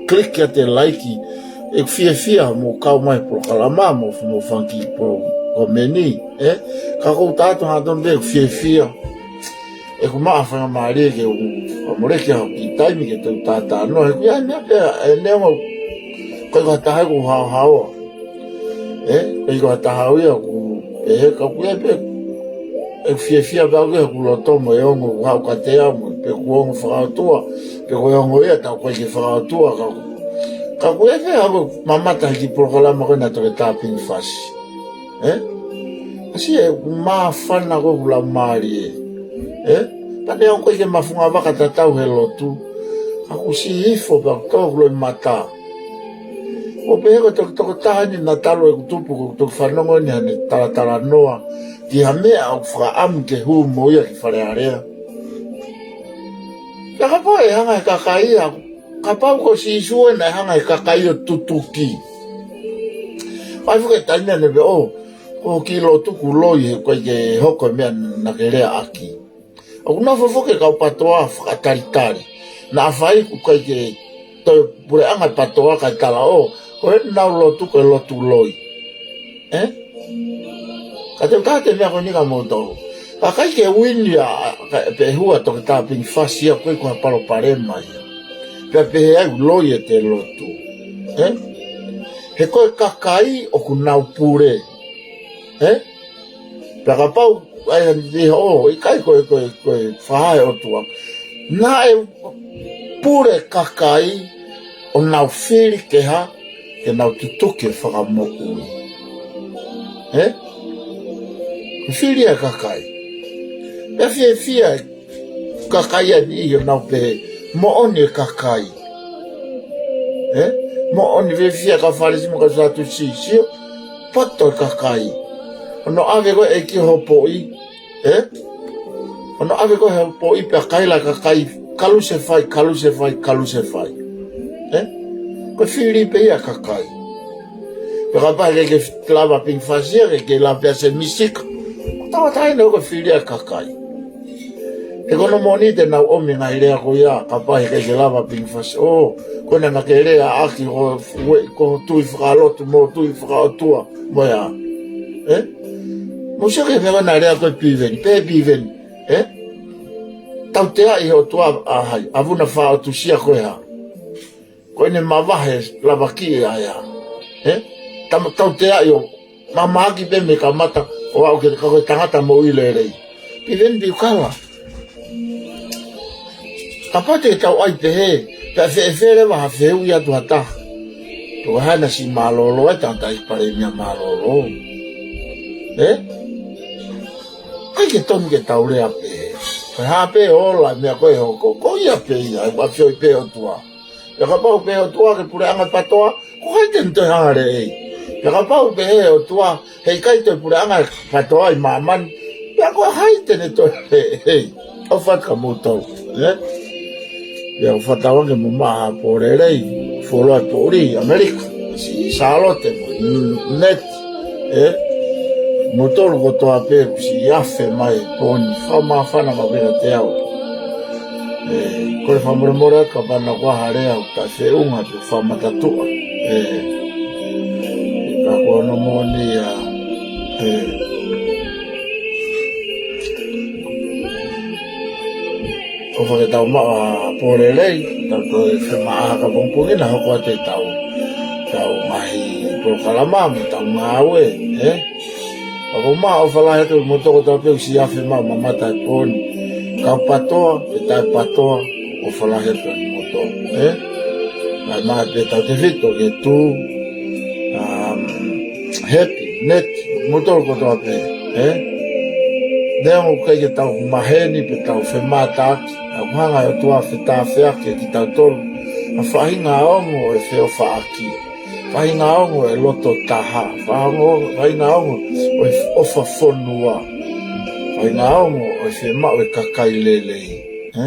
click atu e like, ʻeku fiefia hoʻomou kau mai he polokalama mo hoʻomou fanga kiʻi polo-, komeni, ē? Ka ʻoku ou tala atu hangatonu pē ʻeku fiefia. ʻOku ou maʻu ha faingamālie ke u, ʻa, moleki ha kiʻi taimi ke tau talanoa. He ʻoku ʻi ai e meʻa pē, ē, neongo ʻoku ʻikai ko ha taha ʻoku ou haohaoa. Ē, ʻikai ko ha taha au ia ʻoku, ē, ka ʻoku ʻi ai pē ʻeku fiefia pē au ki heʻeku loto mo e ongo ʻoku haʻu kiate au mo, pe ʻoku ongo fakaʻotua, pe ko e ongo ia taʻe ʻikai ke fakaʻotua, ka, ka ʻoku ʻi ai pē ʻeku mamata he kiʻi polokalama ko ena ʻa Toketā Pingifasi. Ē? Kasi ē, ʻoku māfana ko ʻeku laumālie. Ē? Pea neongo ʻikai ke ma fungavaka tatau he lotu, ka ʻoku siʻi hifo pea ʻoku tō ʻeku loʻimata. ʻO pehē ko e tokotaha ni naʻa talu ʻeku tupu, ʻoku ou toki fanongo ʻeni haʻane talatalanoa ki ha meʻa ʻoku fakaʻamu ke hū mo ia ki Fale Alea. Pea kapau ʻe hanga he kakai ia, kapau ko Sīsū ē naʻe hanga he kakai ʻo tutuki. Fai foki e taimi ʻanepō, ʻo, ko e kiʻi lotu ʻoku loi he ʻikai ke hoko e meʻa naʻa ke leaʻaki. ʻOku nofo foki e kau PTOA fakatalitali. Naʻa fai ʻoku ʻikai ke toe puleʻanga PTOA kae tala ʻo, ko ʻenau lotu ko e lotu loi. Ē? Ka te u tala atu e meʻa ko eni kia moutolu. Ka ʻikai ke uini ʻa, ʻa, ka, pe hua Toketā Pingifasi ia ʻoku ʻikai ko ha palopalema ia. Pea pehē ai ʻoku loi ʻete lotu. Ē? He ko e kakai ʻoku nau pule. Ē? Pea kapau, ʻai ha ni te ho, ʻikai ko e, ko e, ko e fakahā ʻe he ʻOtua. Naʻe pule kakai ʻo nau fili ke hā, ke nau tutuki e fakamoʻui. Ē? Fili e kakai. Pea fiefia e kakai ʻa e niʻihi ʻo nau pehē, moʻoni e kakai. Ē? Moʻoni, fiefia e kau Fālesi mo e kau Sātusi, sio, poto e kakai. ʻO nau ʻave ko ē ki he hopoʻi, ē? ʻO nau ʻave ko ē he hopoʻi pea kaila e kakai, kalusefai, kalusefai, kalusefai. Ē? Ko e fili pē ia e kakai. Pea kapau ʻe ʻikai ke lava Pingifasi ia, ʻikai ke lava pē ʻa Semisi ka, ko e tauʻatāina ko e fili ia e kakai. He ko hono moʻoni te nau ʻomi e ngaahi lea ko ia, kapau ʻe ʻikai ke lava Pingifasi. ʻŌ, ko ena naʻa ke leaʻaki ko, ko, ko e tui fakalotu mo e tui fakaʻotua mo ia. Ē? Mou sio ki he meʻa naʻe lea ko ē Piveni, pehē Piveni. Ē? Tauteaʻi ʻe he ʻOtua ʻa hai, ʻa Vuna Faʻotusia ko e hā. Ko ʻene mavahe lavakiʻi ʻa ia. Ē? Tama tauteaʻi ʻo mamaʻo pē mei he kamata ʻo aʻu ki he, ka ko e tangata moʻui lelei. Piveni Piukala. Kapau te tau ʻai pehē, pea fēfē leva ha fehuʻi atu ha taha. Ko e hā naʻe siʻi mālōlō ai e tangataʻeiki palēmia mālōlō. Ē? ʻIkai ke tonu ke tau lea pehē. Ko e hā pē ʻo ola e meʻa ko ē ʻe hoko, ko ia pē ia, ʻe ʻafioʻi pē ʻe he ʻOtua. Pea kapau pehē ʻe he ʻOtua ke puleʻanga e PTOA, ko hai te ne toe hanga lelei? Pea kapau pehē ʻe he ʻOtua, heʻikai toe puleʻanga e PTOA ʻi māmani, pea ko hai te ne toe lelei? ʻOfa atu kia moutolu, ē? Pea ʻoku fakatauange ke mou maʻu ha pō lelei, fuoloa e poʻuli ʻi ʻAmelika, siʻi Sālote mo Neti, ē? Moutolu kotoa pē kuo siʻi afe mai he pō ni, fakamāfana maʻu pē kiate au. Ē, kole fakamolemole atu kapau naʻa ku ʻai ha lea ʻoku taʻefeʻunga pe fakamātuʻa. Ē, ka ko hono moʻoni ia, ē, ʻofa ke tau maʻu ha pō lelei, tau toe fiemaʻu ha pongipongi naʻa hoko atu ʻetau, ʻetau ngaahi polokalama mo ʻetau ngāue, ē? Ka ko e ʻofa lahi atu kia moutolu kotoa pē kuo siʻi afe mai ʻo mamata he pō ni. Kau PTOA, pe taʻe PTOA, ʻofa lahi atu kia moutolu, ē? Kae ʻumaʻā pē tautefito ki he Tū, um, Hepi, Neti, moutolu kotoa pē, ē? Neongo ʻoku ʻikai ke tau maheni pe tau femātaaki, ka ʻoku hanga ʻe he ʻOtua ʻo fetāfeaki kitautolu ʻaki e faʻahinga ongo ʻo e feʻofaʻaki. Faʻahinga ongo ʻo e loto taha, faʻahinga ongo, faʻahinga ongo ʻo e ʻofa fonua, faʻahinga ongo ʻo e fiemaʻu e kakai lelei, ē?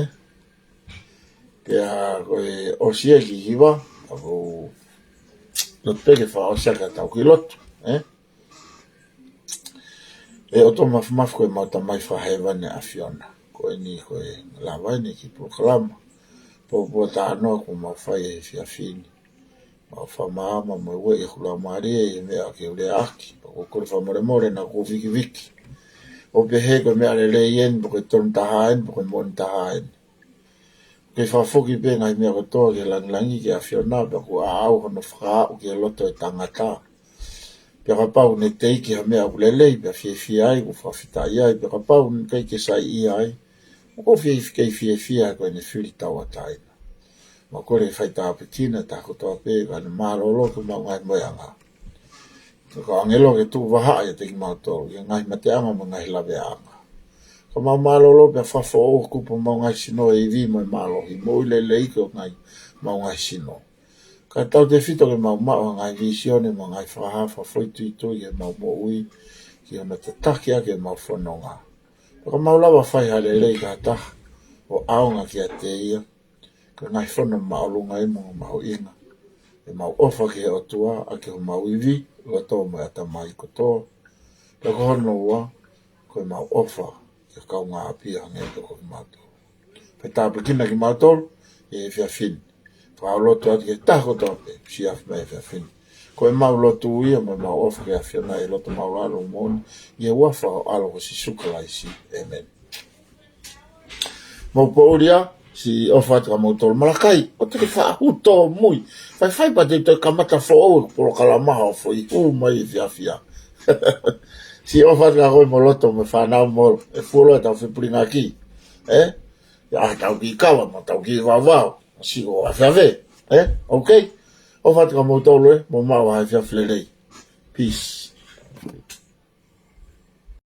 Pea ko e ʻosi eni hiva, ʻa ʻoku lotu pē ke fakaʻosi ʻaki ʻetau kiʻi lotu, ē? ʻE ʻOtua Māfimafi, ko ʻemau Tamai Fakahēvani ʻa e ʻAfiona. Ko eni ko e lava eni kiʻi polokalama. Pōpoaki tānoa kuo mau fai he efiafi ni. Mau fakamaama mo ueʻi ʻeku laumālie ʻi he meʻa ke u lea ʻaki. Pea ʻoku ou kole fakamolemole naʻa ku vikiviki. ʻO pehē ko e meʻa lelei eni, pe ko e tonu taha eni, pe ko e moʻoni taha eni. Ke fakafoki pē ngaahi meʻa kotoa ki he langilangi ki he ʻAfiona, pea ʻoku ʻaʻau hono fakaaʻu ki he loto ʻo e tangata. Pea kapau ne teʻeki ha meʻa ʻoku lelei, pea fiefia ai, ʻoku fakafetaʻi ai, pea kapau ne ʻikai ke saiʻia ai, ʻoku fie-, kei fiefia ko ʻene fili tauʻatāina. Mau kole fai tāpuekina ʻa e taha kotoa pē, kae ne mālōlō ki homau ngaahi moʻeʻanga. Ka ko e ʻāngelo ke tuʻu vahaʻa ʻiate kimautolu, ʻi he ngaahi mateʻanga mo e ngaahi laveʻanga. Ka mau mālōlō pea fakafoʻou ʻa e kupu ʻo homau ngaahi sino ʻi he ivi mo e mālohi, moʻui lelei ki homau ngaahi sino. Kae tautefito ke mau maʻu ha ngaahi vīsone mo e ngaahi fakahā fakafoʻituitui ki heʻemau moʻui, ki hono tataki ʻaki ʻemau fononga. Pea ka mau lava fai ha lelei ki ha taha, ʻo ʻaonga kiate ia, ko e ngaahi fono māʻolunga ia mo mahuʻinga. ʻEmau ʻofa ki he ʻOtua, ʻaki homau ivi, loto mo e ʻatamai kotoa. Pea ko hono ua, ko ʻemau ʻofa ki he kaungāʻapi hangē ko kimautolu. Fai tāpuekina kimautolu ʻi he efiafi ni. Fakalotu atu ki he taha kotoa pē, siʻi afi mai efiafi ni. Ko ʻemau lotu ia mo ʻemau ʻofa ki he ʻAfiona ʻi he loto māʻulalo moʻoni, ʻi he huafa ʻo ho ʻAlo ko Sīsū Kalaisi. ʻĒmeni. Mou poʻuli ā, siʻi ʻofa atu kia moutolu. Malakai, ʻoua te ke faʻa hū tōmui. Faifai pea te u toe kamata foʻou e polokalama hoʻo foʻi hū mai efiafi. Siʻi ʻofa atu kia koe mo e loto mo e fānau mo e fuoloa ʻetau fepulingaki. Ē? ʻI ai haʻatau kiʻi kava mo ʻetau kiʻi vauvau. Siʻi ʻo afiafi. Ē? Okay? ʻOfa atu kia moutolu ē, mou maʻu ha efiafi lelei. Peace.